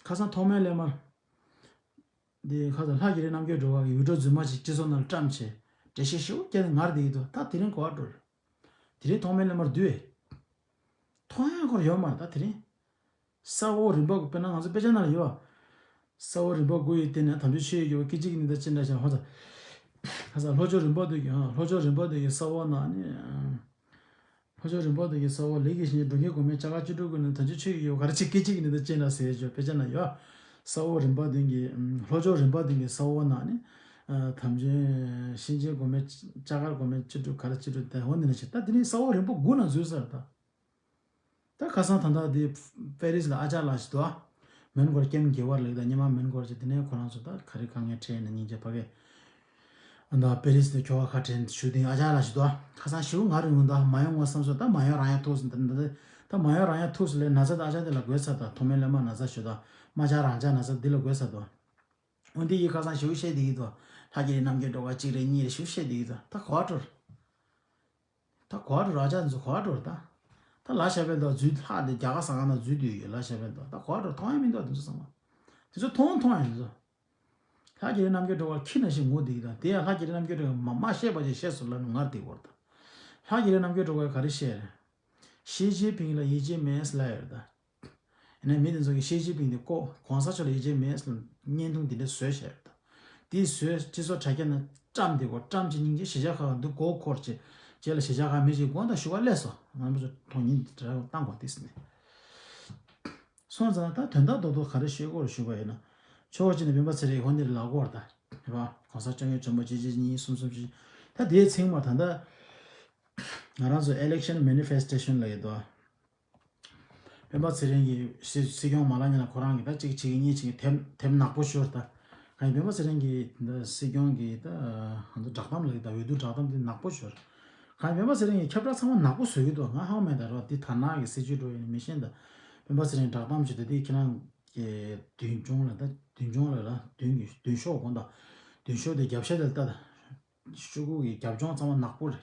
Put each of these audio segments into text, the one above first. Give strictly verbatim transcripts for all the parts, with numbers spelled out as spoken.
ཁ་སང་ཐོགས་མེད་སླད་མར། འདི་ཁ་སང་ལྷ་རྒྱལ་རི་རྣམ་རྒྱལ་སྒྲོལ་དཀར་གྱི་བི་ཌི་ཡོ་རྫུན་མ་ཅིག་སྤྱི་ཚོགས་ནང་ལ་བཀྲམ་བྱས། འགྲེལ་བཤད་ཞེ་པོ་བརྒྱབ་ནས་ངར་བསྡད་ཀྱི་འདུག་ད་དེ་རིང་གོ་བ་འགྲོ། དེ་རིང་ཐོགས་མེད་སླད་མར་བསྡུས། མཐོང་ཡག་སྐོར་ཡོད་མ་རེད་ད་དེ་རིང་། ས་འོག་རིམ་པ་དགུ་དཔེར་ན་ང་ཚོ་དཔེ་ཆ་ནང་ལ་ཡོད་པ། ས་འོག་རིམ་པ་དགུ་ཡི་སྟེང་ནས་དམ་ཆོས་ཆོས་ཀྱི་རྒྱལ་པོ་སྐད་ཅིག་གི་ནི་ད་ཅི་འདྲ་ཞིག་ཧོ་ཙ། ཁ་སང་ལྷོ་ཕྱོགས་རིམ་པ་དུ་གི་ལྷོ་ཕྱོགས་རིམ་པ་དུ་གི་ས་འོག་ན་ནི། ལྷོ་ཕྱོགས་རིམ་པ་དུ་གི་ས་འོག་ལས་ཀྱི་བྱིན་གྱིས་འགྲོ་མཁན་སྒོམ་མེད་ལྕགས་མཁར་བཅུ་དྲུག་ཀུན་ནས་དམ་ཆོས་ཆོས་ཀྱི་རྒྱལ་པོ་ག་རེ་བྱེད་སྐད་ཅིག་གི་ནི་ད་ཅི་འདྲ་ཟེར་ཞོ་དཔེ་ཆ་ན་ཡོད། ས་འོག་རིམ་པ་དུ་གི་ལྷོ་ཕྱོགས་རིམ་པ་དུ་གི་ས་འོག་ན་ནི། དམ་ཆོས་བྱིན་གྱིས་འགྲོ་མཁན་ལྕགས་མཁར་སྒོམ་མེད་བཅུ་དྲུག་ག་རེ་བཅུ་དྲུག་དེ་འོ་འདི་ནི་ཞིག་ད་དེ་ནི་ས་འོག་རིམ་པ་དགུ་ན་འཛུལ་ས་རེད་ད། ད་ཁ་སང་ད་ལྟ་འདི་པེ་རིས་ལ་ཨ་ཅག་ལགས་ཤིག་འདུག་ཨ། མོན་གྷོར་ཀེམ་དགེ་བར་ལེགས་དང་ཉི་མ་མོན་གྷོར་ཅིག་དེ་ནས་ཁོ་རང་ཚོ་ད་ག་རེ་དཀའ་ངལ་འཕྲད་ན་སྙིང་རྗེ་ཕ་གི། ཨ་ད་པེ་རིས་དེ་ཁྱོ་ག་ཁ་དྲན་ཞུ་དེ་ཨ་ཅག་ལགས་ཤིག་འདུག་ཨ། ཁ་སང་ཞིའུ་ང་རུ་ཡོང་ད་མ་ཡོང་ངོ་བསམ་སོང་ད་མ་ཡོང་རང་ཡང་ཐུག་སོང་ད་ད་མ་ཡོང་རང་ཡང་ཐུག་སོང་ལས་ན་ཚ་ད་ཨ་ཅག་དེ་ལ་དགོས་ཚར་ད་ཐོག་མའི་ལས་མ་ན་ཚ་ཞུ་ད་མ་ཅག་རང་ཅག་ན་ཚ་འདི་ལ་དགོས་ཚར་ད། འོན་ཏེ་ཡིས་ཁ་སང་ཞིའུ་བཤད་དེ་གི་ད་ལྷ་རྒྱལ་རི་རྣམ་རྒྱལ་སྒྲོལ་དཀར་གཅིག་རེ་གཉིས་རེ་ཞིའུ་བཤད་དེ་གི་ད་ད་གོ་བ་འགྲོ། ད་གོ་བ་འགྲོ་ར་ཅག་འཛུ་གོ་བ་འགྲོ་ད། ད་ལ་ཤ་བལ་དུ་འཛུལ་ལྷག་དེ་རྒྱ་ག་ས་ག་ན་འཛུལ་དུས་ཡོད་ལ་ཤ་བལ་དུ་ད་གོ་བ་འགྲོ་མཐོང་ཡ་མི་འདུག་དེ་ཚོ་ཚང་མ། དེ་ཚོ་མཐོང་མཐོང་ཡ་དེ་ཚོ། ལྷ་རྒྱལ་རི་རྣམ་རྒྱལ་སྒྲོལ་དཀར་ཁྱི་ན་ཞིག་ངུ་དེ་གི་ད་དེ་ཡང་ལྷ་རྒྱལ་རི་རྣམ་རྒྱལ་སྒྲོལ་དཀར་མ་མ་བཤད་པ་ཅིག་བཤད་སོང་ལ་ནི་ངར་དེ་གོ་ར་ད། ལྷ་རྒྱལ་རི་རྣམ་རྒྱལ་སྒྲོལ་དཀར་ག་རེ་བཤད་རེད། ཞི་ཅིན་ཕིང་ལ་ཡིད་ཆེས་མེད་ལབ་ཡོད་ད། ཡིན་ན་མི་དེ་ཚོ་གིས་ཞི་ཅིན་ཕིང་དེ་ཀོ་གོང་ས་མཆོག་ལ་ཡིད་ཆེས་མེད་ལབ་བརྙན་ཐུང་དེ་འདྲ་བཟོས་བཞག་ཡོད་ད། དེ་བཟོས་སྤྱི་ཚོགས་དྲ་རྒྱ་ནང་བཀྲམ་དེ་གོ་བཀྲམ་བྱས་སྙིང་རྗེ་གཞིས་ཆགས་ཁག་འདུག་མགོ་འཁོར་བྱས་རྗེས་ལ་གཞིས་ཆགས་ཁག་མི་ཞིག་དགོངས་དག་ཞུ་བ་སླེབས་སོང་ང་ཚོ་མཐོང་ཉིན་དེ་འདྲ་བཏང་གོ་དེ་ཟིན་ནས། སོང་ཙང་ད་དོན་དག་རྡོག་རྡོག་ག་རེ་ཤོད་དགོས་རེད་ཞུས་པ་ཡིན་ན། ཕྱོགས་གཅིག་ནས་སྤེན་པ་ཚེ་རིང་ཧོ་འདིར་ལབ་དགོས་རེད་ད། རེད་པ། གོང་ས་སྐྱབས་མགོན་ཆེན་པོ་གཅིག་གཅིག་གཉིས་གསུམ་གསུམ་བཞི། ད་དེའི་ཚིག་མ་ད་ལྟ། ང་རང་ཚོ་election manifestation་ལབ་ཡོད་དོ། སྤེན་པ་ཚེ་རིང་གིས་སྲིད་སྲིད་སྐྱོང་མ་ལངས་ཉིན་ལ་ཁོ་རང་གིས་ད་གཅིག་བྱེད་ཀྱི་གཉིས་བྱེད་ཀྱི་དེབ་དེབ་ནག་པོ་ཤོར་ད། གང་ཡིན་སྤེན་པ་ཚེ་རིང་གིས་ད་སྲིད་སྐྱོང་གིས་ད་ང་ཚོ་བསྒྲགས་གཏམ་ལབ་ཡོད་ད་འོས་བསྡུ་བསྒྲགས་གཏམ་དེ་ནག་པོ་ཤོར། གང་ཡིན་སྤེན་པ་ཚེ་རིང་གིས་ཁྱབ་བསྒྲགས་ཚང་མ་ནག་པོ་བཟོ་གི་འདུག་ང་ཧ་གོ་མེད་ད་རོ་འདི་དར་ནག་གི་སྲིད་ཇུས་འགྲོ་ཡིན་མི་ཤེས་ད། སྤེན་པ་ཚེ་རིང་བསྒྲགས་གཏམ་བྱེད་དུས་དེ་ཁྱེད་རང་གི་མདུན་ལྗོངས་ལ་ད་མདུན་ལྗོངས་ལ་ལ་མདུན་གྱི་མདུན་ཤོག་དགོངས་དག་མདུན་ཤོག་དེ་རྒྱབ་ཤ་དེ་ལྟ་ད། ཤོག་གུ་གི་རྒྱབ་ལྗོངས་ཚང་མ་ནག་པོ་རེད།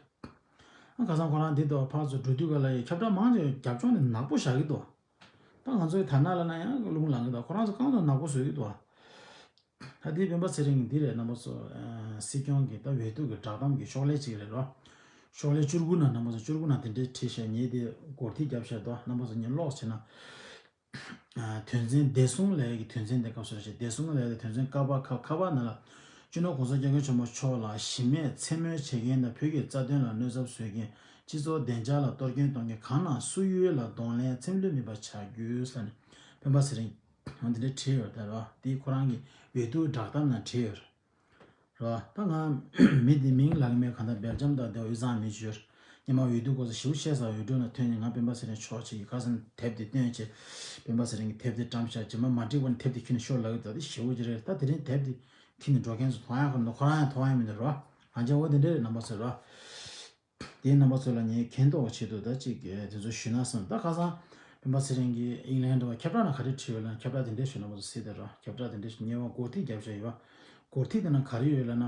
ཨ་ཁ་སང་ཁོ་རང་འདི་དོ་ཕར་ཚུར་འགྲོ་དུས་ག་ལ་ཡི་ཁྱབ་བསྒྲགས་མང་ཆེ་རྒྱབ་ལྗོངས་ནི་ནག་པོ་བཞག་གི་འདུག་ད་ང་ཚོའི་དར་ནག་ལ་ན་ཡང་རླུང་ལངས་གི་འདུག་ཁོ་རང་ཚོ་གང་ཚོ་ནག་པོ་བཟོས་གི་འདུག་ད་འདི་སྤེན་པ་ཚེ་རིང་འདི་རེད་རྣམ་པ་ཚོ། སྲིད་སྐྱོང་གི་ད་འོས་བསྡུ་གི་བསྒྲགས་གཏམ་གི་ཤོག་ལྷེ་གཅིག་རེད་རོ། ཤོག་ལྷེ་བཅུ་དགུ་ན་རྣམ་པ་ཚོ་བཅུ་དགུ་ན་དེ་འདྲའི་བྲིས་བཞག་ངས་དེ་སྒོར་ཐིག་རྒྱབ་བཞག་འདུག་རྣམ་པ་ཚོ་ངས་ཀློག་བྱས་ན། དོན་ཚན་བདེ་སྲུང་ལས་ཀྱི་དོན་ཚན་དེ་སྐབས་སུ་རེ་ཞིག་བདེ་སྲུང་ལས་ཀྱི་དོན་ཚན་ཀ་པ་ཁ་ཁ་པ་ན་ལ། སྤྱི་ནོར་༸གོང་ས་༸སྐྱབས་མགོན་ཆེན་པོ་མཆོག་ལ་གཞི་མེད་མཚན་སྨོད་བྱེད་མཁན་དང་བོད་ཀྱི་རྩ་དོན་ལ་གནོད་ཚབས་བཟོ་མཁན་སྤྱི་ཚོགས་བདེ་འཇགས་ལ་གཏོར་སྐྱོན་གཏོང་མཁན་གང་རྣམས་སུ་ཡོད་ལ་གདོང་ལེན་འཚེམ་དྲུད་མེད་པ་བྱ་རྒྱུ་ཟེར་ནས་སྤེན་པ་ཚེ་རིང་འདི་འདྲ་བྲིས་ཡོད་རེད་ད་རོ། འདི་ཁོ་རང་གི་འོས་བསྡུ་བསྒྲགས་གཏམ་ནང་བྲིས་ཡོད་རེད། རོ། ད་ང་མི་འདི་མིང་ལག་མེད་གང་ལྟར་སྦེལ་ཇམ་དང་དེ་དབུས་གཙང་མི་བཅོལ། ཉི་མ་འོས་བསྡུ་སྐོར་ས་ཞིའུ་བཤད་ས་འོས་སྒྲོན་ལ་ཐོན་ནས་ང་སྤེན་པ་ཚེ་རིང་ཕྱོགས་ཆེ་ཡི་ཁ་སང་དེབ་དེ་བཏོན་བྱས། སྤེན་པ་ཚེ་རིང་གི་དེབ་དེ་བཀྲམ་བཞག་རྗེས་མ་མ་འགྲིག་པ་ནི་དེབ་དེ་ཁྱེར་ནས་ཤོར་ལབ་ཡོད་ད་དེ་ཞེ་པོ་ཅིག་རེད། ད་དེ་རིང་དེབ་དེ་ཁྱེར་ནས་འགྲོ་མཁན་ཚོ་མཐོང་ཡག་ག་མི་འདུག་ཁོ་རང་ཡང་མཐོང་ཡག་མི་འདུག་རོ། རང་ཅག་འོ་དེ་འདྲས་རེད་རྣམ་པ་ཚོ་རོ། དེའི་རྣམ་པ་ཚོ་ལ་ངས་མཁྱེན་རྟོགས་ཆེད་དུ་ད་ཅིག་དེ་ཚོ་ཞུས་ན་བསམ། ད་ཁ་སང་སྤེན་པ་ཚེ་རིང་གིས་ཨིང་ལན་འགྲོ་བ་ཁྱབ་བསྒྲགས་ནང་ག་རེ་བྲིས་ཡོད་ལབ་ན་ཁྱབ་བསྒྲགས་དེ་འདྲས་ཞུ་རྣམ་པ་ཚོ་གཟིགས་དང་རོ། ཁྱབ་བསྒྲགས་དེ་འདྲས་ཞུ་ཉེ་བ་སྒོར་ཐིག་རྒྱབ་བཞག་ཡོད་པ། སྒོར་ཐིག་དེ་ནང་ག་རེ་ཡོད་ལབ་ན།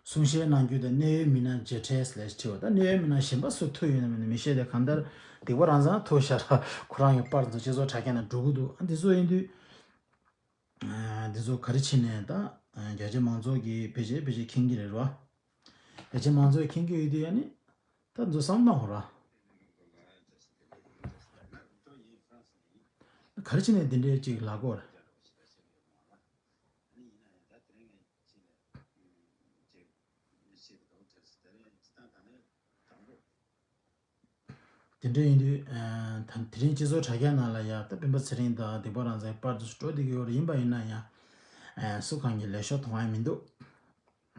གསུང་བཤད་གནང་རྒྱུ་དང་གནད་ཡོད་མི་སྣ་མཇལ་འཕྲད་ལས་བྲིས་པ་ད་གནད་ཡོད་མི་སྣ་གཞན་པ་སུ་ཐུག་ཡོད་ན་མིན་ན་མི་ཤེས་ཏེ་གང་ལྟར་སྡིག་པ་རང་ཚང་ཐུག་ཤར་ཁོ་རང་གི་པར་ཚོ་སྤྱི་ཚོགས་དྲ་རྒྱ་ནང་འགྲོ་གི་འདུག་ཨ་འདི་ཚོ་ཡིན་དུས། འདི་ཚོ་ག་རེ་བྱས་ནས་ད་རྒྱ་ཆེ་མང་ཚོགས་ཀྱིས་ཕལ་ཆེར་ཕལ་ཆེར་མཁྱེན་གྱི་རེད་རོ། རྒྱ་ཆེ་མང་ཚོགས་མཁྱེན་གྱི་ཡོད་དུས་ཡ་ནི་ད་འཛོ་བསམ་བཏང་ཧོ་ར། ག་རེ་བྱས་ནས་འདི་འདྲའི་ཅིག་ལབ་དགོས་རེད། དེ་འདྲ་ཡིན་དུས། ད་དེ་རིང་སྤྱི་ཚོགས་དྲ་རྒྱ་ནང་ལ་ཡ་ད་སྤེན་པ་ཚེ་རིང་དང་སྡིག་པ་རང་བཙན་པར་དུ་འགྲོ་བསྡད་ཀྱི་ཡོད་རེད། ཡིན་པ་ཡིན་ན་ཡང་། སུ་གང་གི་ལས་ཤོག་མཐོང་ཡ་མི་འདུག་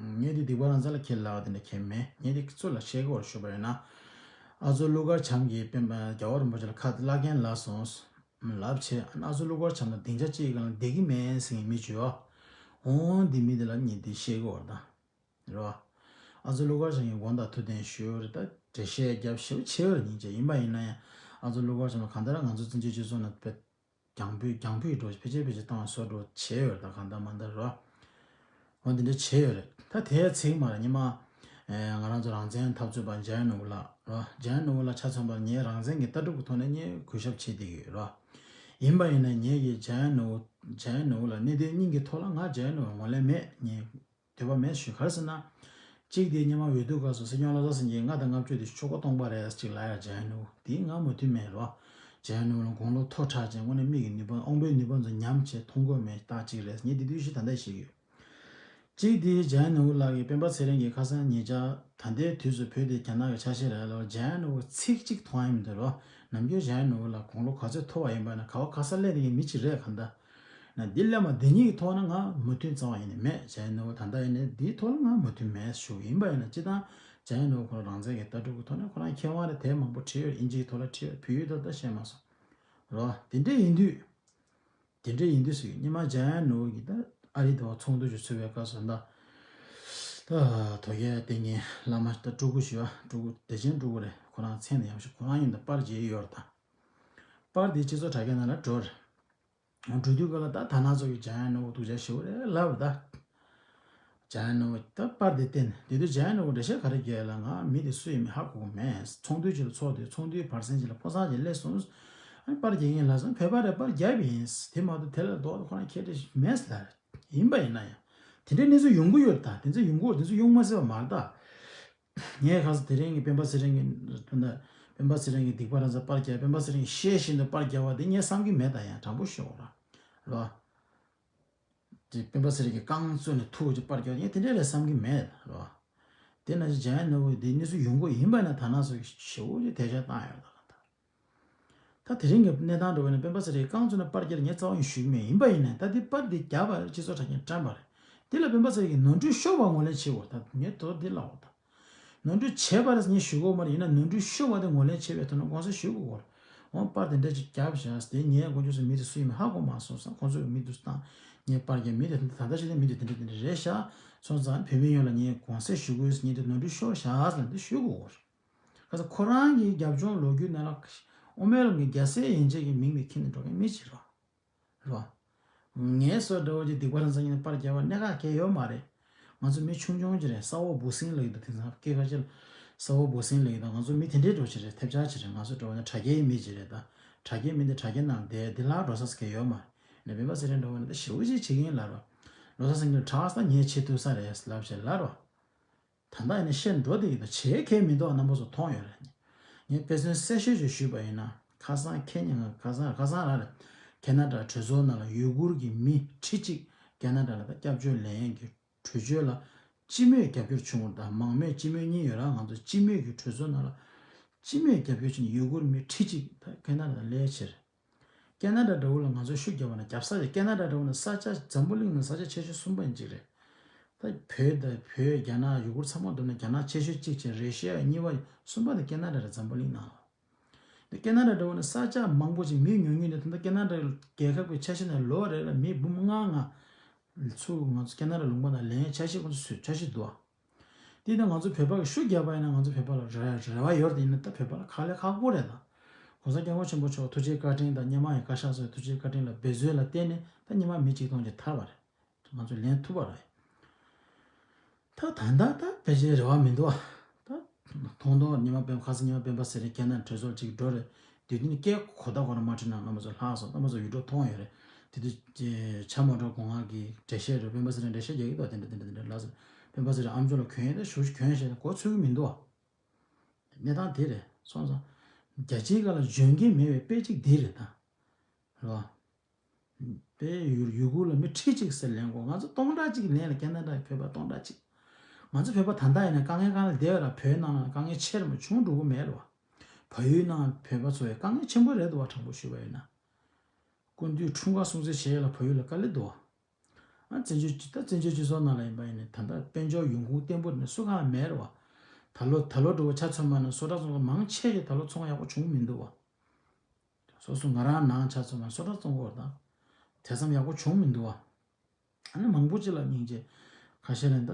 ངས་འདི་སྡིག་པ་རང་བཙན་ལ་ཁས་ལབ་དེ་འདྲ་ཁས་མེད། ངས་འདི་ཚུར་ལ་བཤད་དགོས་ཞུས་པ་ཡིན་ན། ཨ་ཚོ་ཀླུ་མཁར་བྱམས་ཀྱིས་སྤེན་པ་རྒྱལ་བ་རིན་པོ་ཆེ་ལ་ཁ་བླ་རྒན་ལབ་སོང་། ལབ་བྱས་ཨ་ཚོ་ཀླུ་མཁར་བྱམས་དང་སྡིངས་ཆ་གཅིག་གང་ལ་བསྡད་ཀྱི་མེད་ཟེར་མཁན་མི་བྱོས། འོང་འདི་མི་འདི་ལ་ངས་འདི་བཤད་དགོས་རེད་ད། རེད་བ། ཨ་ཚོ་ཀླུ་མཁར་བྱམས་ཀྱིས་དགོངས་དག་ཐུགས་བདེན་ཞུས་རེད་ད། འགྲེལ་བཤད་རྒྱབ་ཞེ་པོ་ཆེ་བ་རེད་སྙིང་རྗེ། ཡིན་པ་ཡིན་ན་ཡང་། ཨ་ཚོ་ཀླུ་མཁར་བྱམས་ལ་གང་ལྟར་ང་ཚོ་བཙན་བྱོལ་སྤྱི་ཚོགས་ནང་དཔེ། རྒྱང་འབུད་རྒྱང་འབུད་འགྲོ་ཕལ་ཆེར་ཕལ་ཆེར་བཏང་བ་བཟོ་འགྲོ་བྱས་ཡོད་རེད་ད་གང་ལྟར་མ་ལྟར་རེད་བ། འོ་འདི་འདྲ་བྱས་ཡོད་རེད་ད་དེའི་ཚིག་མ་རེད་སྙེ་མ། ང་རང་ཚོ་རང་བཙན་འཐབ་རྩོད་པ་འཇམ་དབྱངས་ནོར་བུ་ལགས་རེད་བ། འཇམ་དབྱངས་ནོར་བུ་ལགས་ཆ་མཚོན་པར་ངས་རང་བཙན་གྱི་ལྟ་གྲུབ་ཀྱི་ཐོག་ནས་ངས་གུས་ཞབས་བྱེད་བསྡད་ཀྱི་ཡོད་རེད་བ། ཡིན་པ་ཡིན་ན་ངེད་ཀྱིས་འཇམ་དབྱངས་ནོར་བུ་ འཇམ་དབྱངས་ནོར་བུ་ལགས་གནད་དོན་གཉིས་ཀྱི་ཐོག་ལ་ང་འཇམ་དབྱངས་ནོར་བུ་ངོས་ལེན་མེད། ངས་འདོད་པ་མེད་ཞུ། ག་རེ་ཟེར་ན། གཅིག་དེ་སྔོན་མ་འོས་བསྡུ་སྐབས་སུ་སྲིད་སྐྱོང་བློ་བཟང་སེང་གེས་ལྔ་དང་ལྔ་བཅུ་དེ་ཆོལ་ཁ་སྟོང་པ་རེད་ཅིག་ལབ་ཡ། འཇམ་དབྱངས་ནོར་བུ་དེ་ང་མོས་མཐུན་མེད་རོ། འཇམ་དབྱངས་ནོར་བུ་ལ་དགུང་ལོ་མཐོ་དྲགས་ཅན་དངོས་གནས་མིག་གི་ནུས་པ་དབང་པོའི་ནུས་པ་ཚོ་ཉམས་བྱས་མཐོང་གོ་མེད་རྟགས་གཅིག་རེད། ངས་དེ་དུས་ཤི་ད་ལྟ་ཤི་གི་ཡོད། གཅིག་དེ་འཇམ་དབྱངས་ནོར་བུ་ལགས་ཀྱིས་སྤེན་པ་ཚེ་རིང་གིས་ཁ་སང་ཉེ་ཆར་ད་ལྟའི་དུས་སུ་བོད་དེ་རྒྱ་ནག་གི་ཆ་ཤས་རེད་ལབ། འཇམ་དབྱངས་ནོར་བུ་ཚིག་གཅིག་མཐོང་ཡ་མི་འདུག་རོ། ནམ་རྒྱུན་འཇམ་དབྱངས་ནོར་བུ་ལགས་དགུང་ལོ་ག་ཚོད་མཐོ་བ་ཡིན་པ་ན་ག་བ་ག་ས་སླེབས་ནས་མི་གཅིག་རེད་ག་འདྲ། ན་འདི་སླེབས་མ་འདི་གཉིས་ཀྱི་ཐོག་ན་ང་མོས་མཐུན་རྩ་བ་ཡིན་ནས་མེད། འཇམ་དབྱངས་ནོར་བུ་ད་ལྟ་ཡིན་ནས་འདིའི་ཐོག་ལ་ང་མོས་མཐུན་མེད་ཞུ་ཡིན་པ་ཡིན་ན། སྤྱི་བཏང་འཇམ་དབྱངས་ནོར་བུ་ཁོ་རང་རང་བཙན་གྱི་ལྟ་གྲུབ་ཀྱི་ཐོག་ནས་ཁོ་རང་མཁས་དབང་རེད། དེབ་མང་པོ་བྲིས་ཡོད། དབྱིན་ཇིའི་ཐོག་ལ་བྲིས་ཡོད། བོད་ཡིག་ཐོག་ད་བཤད་མ་སོང་རོ། དེ་འདྲ་ཡིན་དུས། དེ་འདྲ་ཡིན་དུས་སུ་སྔོན་མ་འཇམ་དབྱངས་ནོར་བུ་གིས་ད་ཨ་རི་དེ་བ་ཚོགས་འདུ་ཞིག་ཚུགས་པའི་སྐབས་སུ་ད་ད་དོལ་རྒྱལ་བསྟེན་མཁན་བླ་མ་ད་སྤྲུལ་སྐུ་ཞིག་ཡོད། སྤྲུལ་སྐུ་བདེ་ཆེན་སྤྲུལ་སྐུ་རེད། ཁོ་རང་མཚན་ནས་ཡག་ཤོས་ཁོ་རང་ཡིན་ད། པར་རྒྱག་ཡོད་རེད་ད། པར་དེ་སྤྱི་ཚོགས་དྲ་རྒྱ་ནང་ལ་འགྲོ་རེད། འགྲོ་དུས་སྐབས་ལ་ད་ད་ནང་ཚོ་གིས་འཇམ་དབྱངས་ནོར་བུ་སྡུག་ཅག་ཞེ་པོ་རེད་ལབ་རེད་ད། འཇམ་དབྱངས་ནོར་བུ་ད་པར་དེ་བསྟན། དེ་དུས་འཇམ་དབྱངས་ནོར་བུ་འགྲེལ་བཤད་ག་རེ་རྒྱག་ལ་ང་མི་དེ་སུ་ཡིན་མིན་ཧ་གོ་གི་མེད། ཚོགས་འདུ་ཅིག་ལ་ཚོགས་དུས་ཚོགས་འདུའི་བར་གསེང་ཅིག་ལ་ཕོ་གསར་ཅིག་སླེབས་སོང་། ཨ་ནི་པར་རྒྱག་མཁན་ལབ་སོང་། བོད་པ་རེད། པར་རྒྱབ་པ་ཡིན། དེ་མ་གཏོགས་དེ་ལ་ལྡོག་ཁོ་རང་ཁྱད་འདྲ་ཞིག་མེད་ལབ་རེད། ཡིན་པ་ཡིན་ན་ཡང་དེ་འདྲའི་གནས་ཚུལ་ཡོང་གི་ཡོད་རེད་ད། དེ་ཚོ་ཡོང་གི་ཡོད། དེ་ཚོ་ཡོང་མ་སྲིད་པ་མ་རེད་ད། ངས་ཁ་སང་དེ་རིང་གི་སྤེན་པ་ཚེ་རིང་གི་དོན་དག་སྤེན་པ་ཚེ་རིང་གི་སྡིག་པ་རང་ཚ་པར་རྒྱག་སྤེན་པ་ཚེ་རིང་གི་ཤེས་བཞིན་དུ་པར་རྒྱག་པ་དེ་ངས་བསམ་གྱི་མེད་ད། ཡང་དྲང་པོ་ཤོད་ར་རོ། དེ་སྤེན་པ་ཚེ་རིང་གི་རྐང་བཙུགས་ནས་ཐུག་ཅིག་པར་རྒྱག་ངས་དེ་འདྲ་རེད་བསམ་གྱི་མེད་རོ། དེ་ན་ཅི་འཇམ་དབྱངས་ནོར་བུ་དེ་གནས་ཚུལ་ཡོང་གི་ཡིན་པ་ན་ད་ནང་སོ་ཞེ་པོ་ཅིག་དད་ཤ་བཏང་ཡོད་ད་ག་ད། ད་དེ་རིང་གི་གནས་སྟངས་འགྲོ་བས་ན་སྤེན་པ་ཚེ་རིང་རྐང་བཙུགས་ནས་པར་རྒྱག་ངས་རྩ་བ་ཡིན་ཞུ་གི་མེད། ཡིན་པ་ཡིན་ནའི་ད་དེ་པར་དེ་རྒྱབ་པ་རེད། སྤྱི་ཚོགས་དྲ་རྒྱ་བཀྲམ་པ་རེད། དེ་ལ་སྤེན་པ་ཚེ་རིང་གིས་ནོར་འཁྲུལ་ཤོར་བ་ངོས་ལེན་བྱེད་དགོས། ད་ངས་དོ་དེ་ལབ་འོ་ད། ནོར་འཁྲུལ་བྱས་པ་རེད་ངས་ཞུ་གི་ཡོད་མ་རེད། ཡིན་ན་ནོར་འཁྲུལ་ཤོར་བ་དེ་ངོས་ལེན་བྱེད་པའི་ཐོག་ནས་དགོངས་སེལ་ཞུ་དགོས་གོ། འོ་པར་དེ་འདྲ་ཅིག་རྒྱབ་བཞག་དེ་ངས་དཀོན་མཆོག་གསུམ་མི་དེ་སུ་ཡིན་མིན་ཧ་གོ་མ་སོང་ས། ཁོང་ཚོས་མི་དེ་སུ་བཏང་། ངས་པར་རྒྱབ་མི་དེ་ད་ལྟ་ཞིག་ནས་མི་དེ་དེ་འདྲ་དེ་འདྲ་རེད་ཤག་སོང་ཙང་བོད་མི་ཡོངས་ལ་ངས་དགོངས་སེལ་ཞུ་དགོས། ངས་དེ་ནོར་འཁྲུལ་ཤོར་བཞག་ཟེར་ལ་དེ་ཞུ་དགོས་གོ། ག་ས་ཁོ་རང་གི་རྒྱབ་ལྗོངས་ལོ་རྒྱུས་ནང་ལ་དབུ་མའི་ལམ་གྱི་རྒྱལ་སྲས་ཡན་ཆད་ཀྱི་མིང་དེ་ཁྱེར་ནས་འགྲོ་མཁན་མི་ཅིག་རེད་བ། རེད་བ། ངའི་སོ་འདྲ་བོ་ཅིག་སྡིག་པ་རང་ཚ་ཉིད་ནས་པར་རྒྱབ་པ་གནད་འགག་གལ་ཡོད་མ་རེད། ང་ཚོ་མི་ཆུང་ཆུང་ཅིག་རེད། ས་འོག་འབུ་སྲིན་ལབ་ཀྱི་འདུག་དེང་སང་སྐད་ཁ་ཅིག་ལ་ས་འོག་འབུ་སྲིན་ལབ་ཀྱི་འདུག་ང་ཚོ་མི་དེ་འདྲའི་འགྲོ་ཅིག་རེད། ཐེབས་ཆག་ཅིག་རེད། ང་ཚོ་འདྲ་བོ་ན་དྲ་རྒྱའི་མི་ཅིག་རེད་ད། དྲ་རྒྱའི་མི་འདི་དྲ་རྒྱའི་ནང་བསྡད་འདི་ལ་འགྲོ་ས་གལ་ཡོད་མ་རེད། ནས་སྤེན་པ་ཚེ་རིང་འདྲ་བོ་ན་ད་ཞེ་པོ་ཅིག་བྱེད་ཀྱི་ཡིན་ལབ་རོགས། འགྲོ་ས་སེང་གེ་དྲག་ས་ངས་བྱེད་ཐུབ་ས་རེད་ལབ་བྱས་ལབ་རོགས། ད་ལྟ་ཡིན་ན་བཤད་འགྲོ་བསྡད་ཡོད་ད། བྱེད་མཁན་མི་འདུག་རྣམ་པ་ཚོ་མཐོང་ཡོད་རེད། ངས་དཔེ་མཚོན་གསལ་ཤོས་ཅིག་ཞུས་པ་ཡིན་ན། ཁ་སང་ཁེ་ཉིན་ཁ་སང་ཁ་སང་རང་རེད། ཁེ་ན་ཌ་གྲོས་ཚོགས་ནང་ལ་ཡུ་གུར་གྱི་མི་ཁྲི་གཅིག་ཁེ་ན་ཌ་ལ་ད་སྐྱབས་བཅོལ་ལེན་གྱི་གྲོས་ཆོད་ལ་སྤྱི་མོས་རྒྱབ་སྐྱོར་བྱུང་བ་དང་མང་མོས་སྤྱི་མོས་གཉིས་ཡོད་ར། ང་ཚོ་སྤྱི་མོས་ཀྱི་གྲོས་ཚོགས་ནང་ལ་སྤྱི་མོས་རྒྱབ་སྐྱོར་བྱས་ནས་ཡུ་གུར་མི་ཁྲི་གཅིག་ད་ཁེ་ན་ཌ་ལ་སླེབས་ཕྱིར། ཁེ་ན་ཌ་འདྲ་བོ་ལ་ང་ཚོ་ཤུགས་རྒྱབ་པ་ན་རྒྱབ་ས་རེད། ཁེ་ན་ཌ་འདྲ་བོ་ན་ས་ཆ་འཛམ་བུ་གླིང་ནང་ས་ཆ་ཆེ་ཤོས་གསུམ་པ་ཡིན་གཅིག་རེད། ད་བོད་དང་བོད་རྒྱ་ནག་ཡུ་གུར་ཚང་མ་བསྡོམས་ན་རྒྱ་ནག་ཆེ་ཤོས་གཅིག་བྱས། རེ་ཤི་ཡ་གཉིས་པ་ཡིན། གསུམ་པ་དེ་ཁེ་ན་ཌ་རེད། འཛམ་བུ་གླིང་ནང་ལ། ད་ཁེ་ན་ཌ་འདྲ་བོ་ན་ས་ཆ་མང་པོ་ཅིག་མི་ཉུང་ཉུང་ནས། ད་ལྟ་ཁེ་ན་ཌ་རྒྱལ་ཁབ་ཀྱི་ཆ་ཤས་ནང་ལོ་རེ་ལ་མི་འབུམ་ལྔ་ལྔ་ཚུར་ང་ཚོ་ཁེ་ན་ཌ་ལུང་པ་ནང་ལེན་ཡ་ཆ་ཤས་ཁོ་ཚོ་ཚུར་ཆ་ཤས་འདུག་ཨ། དེ་ནས་ང་ཚོ་བོད་པ་གི་ཤུགས་རྒྱབ་པ་ཡིན་ན་ང་ཚོ་བོད་པ་ལ་རེ་རེ་བ་ཡོད་རེད། ཡིན་ན་ད་བོད་པ་ལ་ཁག་ལས་ཁག་པོ་རེད་ད། ༸གོང་ས་༸སྐྱབས་མགོན་ཆེན་པོ་མཆོག་ཐུགས་རྗེ་བཀའ་དྲིན་དང་སྔོན་མ་ཡི་བཀའ་ཤག་སོགས་ཐུགས་རྗེ་བཀའ་དྲིན་ལ་འབད་རྩོལ་ལ་བརྟེན་ནས་ད་སྔོན་མ་མི་གཅིག་སྟོང་ཅིག་ཐར་བ་རེད། ང་ཚོ་ལེན་ཐུབ་པ་རེད། ད་ད་ལྟ་ད་ཕལ་ཆེར་རེ་བ་མི་འདུག་ཨ། ད་ཐོང་ཐོང་ཉི་མ་སྤེན་ཁ་སང་ཉི་མ་སྤེན་པ་ཚེ་རིང་ཁེ་ན་ཌ་གྲོས་ཚོགས་ཅིག་འགྲོ་རེད། དེ་དུས་ནི་སྐད་གོ་བརྡ་གོ་ར་མ་འཕྲོད་ན་རྣམ་པ་ཚོ་ལྷག་སོང་། རྣམ་པ་ཚོ་ཡུ་ཊུབ་མཐོང་ཡོད་རེད། དེ་དུས་ཆ་མ་འགྲོ་གོང་ང་གི་འགྲེལ་བཤད་རེད། སྤེན་པ་ཚེ་རིང་འགྲེལ་བཤད་རྒྱག་གི་འདུག་དེ་འདྲ་དེ་འདྲ་དེ་འདྲ་ལབ་སོང་། སྤེན་པ་ཚེ་རིང་ཨ་མཆོག་ལ་གྱོན་ཡོད་ད། ཞུ་གྱོན་བྱས་ནས་གོ་ཚོད་ཀྱི་མི་འདུག་ཨ། གནས་སྟངས་དེ་རེད། སོང་ཙང་རྒྱལ་སྤྱིའི་སྒང་ལ་འཇོན་གྱི་མེད་པའི་དཔེ་གཅིག་འདི་རེད་ད། རེད་བ། དཔེ་ཡུ་ཡུ་གུར་ལ་མི་ཁྲི་གཅིག་ཟེར་ལེན་གོ། ང་ཚོ་སྟོང་ཕྲག་གཅིག་ལེན་ལ་ཁེ་ན་ཌ་བོད་པ་སྟོང་ཕྲག་གཅིག་ང་ཚོ་བོད་པ་ད་ལྟ་ཡིན་ན་དཀའ་ངལ་གང་ལ་བསྡད་ཡོད་ར། བོད་ནང་ལ་དཀའ་ངལ་ཆེ་རུ་མ་བྱུང་འགྲོ་གི་མེད་རེད་བ། བལ་ཡུལ་ནང་བོད་པ་ཚོ་ཡི་དཀའ་ངལ་ཆེན་པོ་རེད་འདུག་བ། དྲང་པོ་ཞུས་པ་ཡིན་ན། སྐུ་མདུན་འཁྲུངས་སྐར་སྲུང་བརྩི་བྱེད་ཡ་ལ་བལ་ཡུལ་ལ་དཀའ་ལས་འདུག་བ། ཨ་བཙན་བྱོལ་སྤྱི་ད་བཙན་བྱོལ་སྤྱི་ཚོགས་ནང་ལ་ཡིན་པ་ཡིན་ནའི་ད་ལྟ་དཔལ་འབྱོར་ཡོང་ཁུངས་བརྟན་པོ་ནི་སུ་གང་ལ་མེད་རེད་བ། ད་ལོ་ད་ལོ་འགྲོ་བ་ཆ་མཚོན་པ་ན་སོ་ཊ་བཙོང་མཁན་མང་ཆེ་ཞིག་ད་ལོ་ཚོང་ཡག་པོ་བྱུང་མི་འདུག་བ། སོ་སོ་ང་རང་ནང་ཆ་མཚོན་པ་ན་སོ་ཊ་བཙོང་གི་ཡོད་རེད་ད། དེ་ཙམ་ཡག་པོ་བྱུང་མི་འདུག་བ། ཨ་ནི་མང་པོ་ཅིག་ལ་སྙིང་རྗེ། ཁ་ཤས་ལ་ད་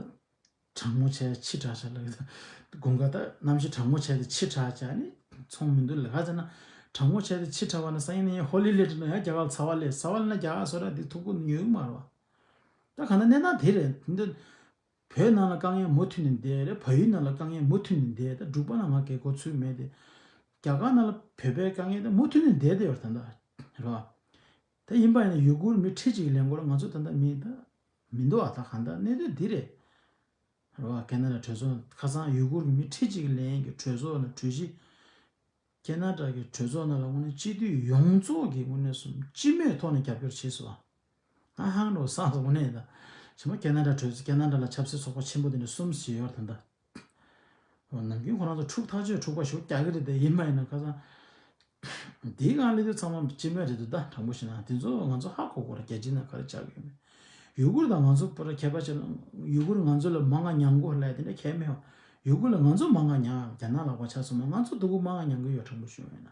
གྲང་མོ་བྱས་ཕྱི་དྲགས་ཤག་ལབ་ཀྱི་འདུག་དགུན་ཁ་ད་གནམ་གཤིས་གྲང་མོ་བྱས་ཏེ་ཕྱི་དྲགས་བྱས་ནི་ཚོང་མི་འདུག་ལབ། ག་ཟེར་ན་གྲང་མོ་བྱས་ཏེ་ཕྱི་དྲགས་པ་ན་སང་ཉིན་ནས་ཧོ་ལི་ལེ་འགྲོ་ན་ཡང་རྒྱ་གར་ལ་ཚ་བ་སླེབས། ཚ་བ་སླེབས་ན་རྒྱ་གར་སོ་ཊ་འདི་ཐུག་གི་ཉོ་གི་མ་རེད་བ། ད་ག་ན་གནས་སྟངས་དེ་རེད། འདི་བོད་ནང་ལ་དཀའ་ངལ་མུ་མཐུད་ནས་བསྡད་རེད། བལ་ཡུལ་ནང་ལ་དཀའ་ངལ་མུ་མཐུད་ནས་བསྡད། ད་འབྲུག་པ་ནང་ང་གའི་གོ་ཚུལ་མེད་དེ། རྒྱ་གར་ནང་ལ་བོད་པའི་དཀའ་ངལ་ད་མུ་མཐུད་ནས་བསྡད་བསྡད་ཡོད་རེད་ད་ལྟ་རེད་བ། ད་ཡིན་པ་ཡིན་ན་ཡུ་གུར་མི་ཁྲི་གཅིག་ལེན་སྐོར་ང་ཚོ་ད་ལྟ་མི་ད་མི་འདུག་ཨ། ད་གང་ལྟར་གནས་སྟངས་འདི་རེད། རེད་བ། ཁེ་ན་ཌ་གྲོས་ཚོགས་ཁ་སང་ཡུ་གུར་གྱི་མི་ཁྲི་གཅིག་ལེན་གྱི་གྲོས་ཚོགས་ནང་གྲོས་གཞི། ཁེ་ན་ཌ་གི་གྲོས་ཚོགས་ནང་ལ་དངོས་གནས་སྤྱི་འཐུས་ཡོངས་རྫོགས་ཀྱི་དངོས་གནས་སུ་སྤྱི་མོས་ཐོག་ནས་རྒྱབ་སྐྱོར་བྱས་སོང་། ང་ཧང་རོ་སངས་སོང་དངོས་གནས་ད། ཞི་མ་ཁེ་ན་ཌ་གྲོས་ཚོགས་ཁེ་ན་ཌ་ལ་ཆབ་སྲིད་ཚོགས་པ་ཆེན་པོ་དེ་འདྲ་གསུམ་ཞིག་ཡོད་རེད་ད། ནམ་རྒྱུན་ཁོ་རང་ཚོ་འཁྲུག་ཐག་ཆོད་འཁྲུག་པ་ཞོག་རྒྱག་གི་རེད་དེ། ཡིན་པ་ཡིན་ན་ཁ་སང་། དེའི་སྒང་སླེབས་དུས་ཚང་མ་སྤྱི་མོས་རེད་འདུག་ད་དྲང་པོ་བཤད་ན་དེ་ཚོ་ང་ཚོ་ཧ་གོ་དགོས་རེད། རྒྱལ་སྤྱིའི་ནང་ག་རེ་ཆགས་ཀྱི་ཡོད་མེད། ཡུ་གུར་དང་ང་ཚོ་བར་ཁྱད་པར་ཆེ་ན། ཡུ་གུར་ང་ཚོ་ལ་མང་ང་མྱང་དགོས་ལབ་དེ་འདྲ་གལ་མེད་པ། ཡུ་གུར་ལ་ང་ཚོ་མང་ང་མྱང་། རྒྱ་ནག་ལག་པ་ཆགས་སོང་ན་ང་ཚོ་སྡུག་པོ་མང་ང་མྱང་གི་ཡོད། དྲང་པོ་ཞུ་བ་ཡིན་ན།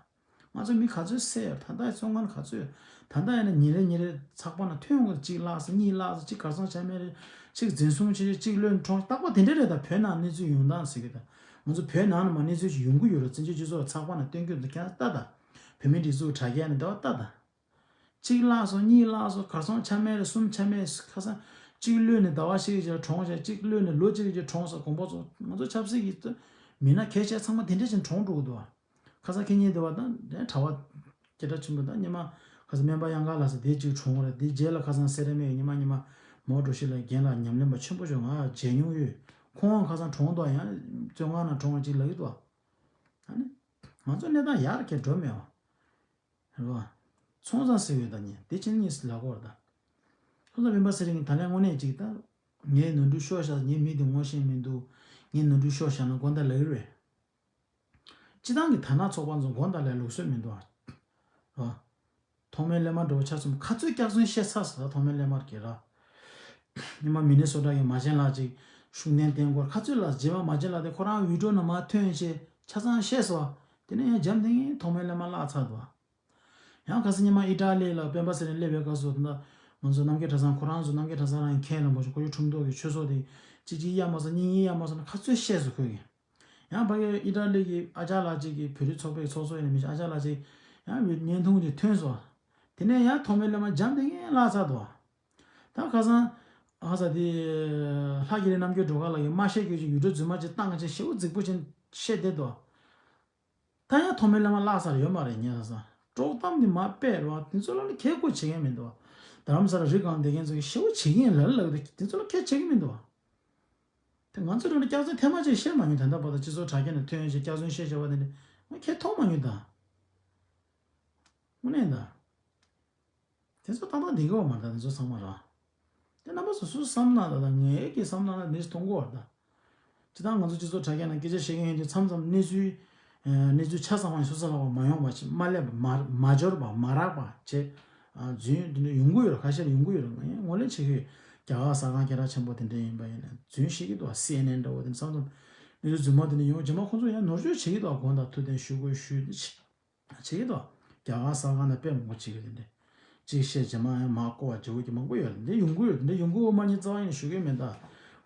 ང་ཚོ་མི་ག་ཚོད་བསད་ཡོད། ད་ལྟ་བཙོན་ཁང་ག་ཚོད་ཡོད། ད་ལྟ་ཡིན་ན་ཉིན་རེ་ཉིན་རེ་ཚགས་པར་ནང་ཐོན་ཡོང་གི། གཅིག་བརླགས་སོང་། གཉིས་བརླགས་སོང་། གཅིག་གར་སོང་ཆ་མེད་རེད། གཅིག་འཛིན་བཟུང་བྱས། གཅིག་གློད་གྲོངས། རྟག་པར་དེ་འདྲ་རེད། ད་བོད་ནང་གནས་ཚུལ་ཡོང་སྟངས་ཟེར་གི་ད། ང་ཚོ་བོད་ནང་ནས་མར་གནས་ཚུལ་ཞིག་ཡོང་གི་ཡོད་རེད། བཙན་བྱོལ་སྤྱི་ཚོགས་ཚགས་པར་ནང་བཏོན་གྱི་འདུག་ཁྱེད་རང་ལྟ་ད། བོད་མིའི་སྒྲིག་འཛུགས་དྲ་རྒྱ་ནས་ལྟ་བ་ལྟ་ད། གཅིག་བརླགས་སོང་། གཉིས་བརླགས་སོང་། གར་སོང་ཆ་མེད་རེད། གསུམ་ཆ་མེད། ཁ་སང་གཅིག་གློད་ནས་ཟླ་བ་གཅིག་གི་རྗེས་གྲོངས་བྱས། གཅིག་གློད་ནས་ལོ་གཅིག་གི་རྗེས་གྲོངས་སོང་། དགོངས་པ་རྫོགས། ང་ཚོ་ཆབ་སྲིད་ཀྱི་མི་སྣ་གལ་ཆེ་ཚང་མ་དེ་འདྲ་བྱས་གྲོངས་འགྲོ་གི་འདུག་ཨ། ཁ་སང་ཁེ་ཉིན་དེ་བ་དང་དེ་གྲྭ་པ་སྐད་གྲགས་ཆེན་པོ་དང་། ཉི་མ་ཁ་སང་སྨན་པ་གཡང་དཀར་ལགས་ཟེར་དེ་གཅིག་གྲོངས་རེད། དེ་རྗེས་ལ་ཁ་སང་སེ་ར་སྨད་ཉི་མ་ཉི་མ་མའོ་ཀྲུའུ་ཞི་ལགས་རྒན་ལགས་ཉམས་ལེན་པ་ཆེན་པོ་ཞིག་ང་མཇལ་མྱོང་ཡོད། ཁོང་ཁ་སང་གྲོངས་འདུག་ཡང་བཙོན་ཁང་ནང་གྲོངས་པ་གཅིག་ལབ་ཀྱི་འདུག་ཨ་ནི། ང་ཚོ་གནས་སྟངས་ཡར་རྒྱས་འགྲོ་མེད་པ། རེད་བ། ཚོང་ཟ་ཟེར་ཡོད་ད་ཉིན་དེ་ཕྱིན་གཉིས་ལབ་ཀྱི་ཡོད་རེད་ད། ཚོང་ཟ་སྤེན་པ་ཚེ་རིང་གིས་ད་ལན་དངོས་གནས་ཅིག་ད། ངའི་ནོར་འཁྲུལ་ཤོར་བཞག་ངའི་མི་དེ་ངོ་ཤེས་མི་འདུག་ངའི་ནོར་འཁྲུལ་ཤོར་བཞག་ན་དགོངས་དག་ལབ་ཀྱི་རེད། སྤྱི་བཏང་གི་དར་ནག་ཚོགས་པ་ཚོ་དགོངས་དག་ལབ་ལུགས་སྲོལ་མི་འདུག་ཨ། རེད་བ། ཐོགས་མེད་གླེན་མ་འགྲོ་བ་ཆ་ཚང་ཁ་རྩོད་སྐྱག་རྫུན་བཤད་ཚར་སོང་། ད་ཐོགས་མེད་གླེན་མ་གིས་ར། ཉི་མ་མི་ནི་སོ་ཊ་གི་མ་བྱན་ལགས་ཅིག་ཤུགས་ལྡན་བསྟེན་སྐོར་ཁ་རྩོད་ལ་རྗེས་མ་མ་བྱན་ལགས་དེ་ཁོ་རང་བི་ཌིའོ་ནང་མར་ཐོན་བྱས་ཆ་ཚང་བཤད་སོང་། དེ་ནས་ཡང་འཇམ་ཐིང་ཐོགས་མེད་གླེན་མ་བརླག་ཚར་འདུག་ཡང་ཁ་སང་ཉི་མ་ཨི་ཊ་ལི་ལ་སྤེན་པ་ཚེ་རིང་སླེབས་པའི་སྐབས་སུ་ད་ང་ཚོ་རྣམ་རྒྱལ་གྲྭ་ཚང་ཁོ་རང་ཚོ་རྣམ་རྒྱལ་གྲྭ་ཚང་རང་གི་མཁན་རིན་པོ་ཆེ་ཁོ་ཡི་ཁྲིམས་ཐོག་གི་ཆོས་ཚོགས་དེ་གཅིག་གཅིག་གཡར་མ་སོང་། གཉིས་གཉིས་གཡར་མ་སོང་ན་ཁ་རྩོད་བཤད་སོང་ཁོས་ཀྱིས། ཡང་ཕ་གིར་ཨི་ཊ་ལི་གི་ཨ་ཅག་ལགས་གཅིག་གིས་བོད་རིགས་ཚོགས་པའི་ཚོགས་གཙོ་ཡིན་ན་མི་ཤེས། ཨ་ཅག་ལགས་གཅིག་ཡང་བརྙན་ཐུང་དེ་ཐོན་སོང་། དེ་ནས་ཡང་ཐོགས་མེད་གླེན་མ་འཇམ་ཐིང་ཐིང་བརླག་ཚར་འདུག་ད་ཁ་སང་ཨ་ས་དེ་ལྷ་རྒྱ་རི་རྣམ་རྒྱལ་སྒྲོལ་དཀར་ལགས་ཀྱིས་མ་བཤད་ཁུལ་གྱི་ཡུལ་གྲུ་རྫུན་མ་ཅིག་བཏང་བྱས་ཞེ་པོ་རྫིག་པོ་ཅིག་བཤད་བསྡད་འདུག་ད་ཡང་ཐོགས་མེད་གླེན་མ་བརླག་ཚར་ཡོད་མ་རེད། ངས་ལབ་སོང་། དཀྲོག་གཏམ་འདི་མ་སྤེལ་རོགས། དེ་ཚོ་ལ་ནི་ཁྱད་ཁོ་བྱེད་མཁན་མི་འདུག་རྡ་རམ་ས་ལ་རི་སྒང་བསྡད་མཁན་ཚོ་གིས་ཞེ་པོ་བྱེད་ཀྱི་ཡིན་ལབ་ལབ་འདུག་དེ་ཚོ་ལ་ཁྱད་བྱེད་ཀྱི་མི་འདུག་དེ་ང་ཚོ་འགྲོ་ན་སྐྱག་རྫུན་ཐེངས་མ་གཅིག་བཤད་མ་མྱོང་། ད་ལྟ་བར་དུ་སྤྱི་ཚོགས་དྲ་རྒྱ་ནས་ཐོན་ཡོང་ཞེས་སྐྱག་རྫུན་བཤད་བྱས་པ་དེ་འདྲ་ང་ཁྱད་མཐོང་མ་མྱོང་ད། དངོས་གནས་ད། དེ་ཚོ་ཏག་ཏག་འདི་ག་བ་མ་རེད་ད། དེ་ཚོ་ཚང་མ་ར། དེ་རྣམ་པ་སོ་སོའི་བསམ་ན་ད། ད་ངའི་གི་བསམ་ན་ད་འདི་མཐོང་གི་ཡོད་རེད་ད། སྤྱིར་བཏང་ང་ཚོ་སྤྱི་ཚོགས་དྲ་རྒྱ་ནང་སྐད་ཆ་བཤད་མཁན་ཡིན་དུས་མཚམས་མཚམས་གནས་ཚུལ་ཨ་གནས་ཚུལ་ཆ་ཚང་བ་ཡིན་སོ་སོ་ལ་བ་མ་ཡོང་བ་བྱེད། མ་སླེབས་པ་མ་མ་འབྱོར་པ་མ་རག་པ་བྱེད། ཨ་རྫུན་དེ་འདྲ་ཡོང་གི་ཡོད་རེད། ཁ་ཤས་ལ་ཡོང་གི་ཡོད་རེད། ངས་ངོས་ལེན་བྱེད་ཀྱི་ཡོད། རྒྱ་གར་གསར་ཁང་སྐད་གྲགས་ཆེན་པོ་དེ་འདྲ་ཡིན་པ་ཡིན་ན་རྫུན་བཤད་ཀྱི་འདུག་སི་ཨེན་ཨེན་འདྲ་བོ་དེ་ཚང་མཚམས་གནས་ཚུལ་རྫུན་མ་དེ་འདྲ་ཡོང་། རྗེས་མ་ཁོང་ཚོ་ཡང་ནོར་བཅོས་བྱེད་ཀྱི་འདུག་དགོངས་དག་ཐུགས་བདེན་ཞུ་དགོས་ཞུ་བྱེད། བྱེད་ཀྱི་འདུག་རྒྱ་གར་གསར་ཁང་དང་དཔེ་མང་པོ་བྱེད་ཀྱི་རེད་འདི། གཅིག་བཤད་རྗེས་མ་ཡང་མར་བསྐོར་བ་བྱེད་དགོས་ཀྱི་མང་པོ་ཡོད་རེད། འདི་ཡོང་གི་ཡོད་རེད། འདི་ཡོང་གི་ཡོད་མ་ཡིན་རྩ་བ་ཡིན་ཞུ་གི་མེད་ད།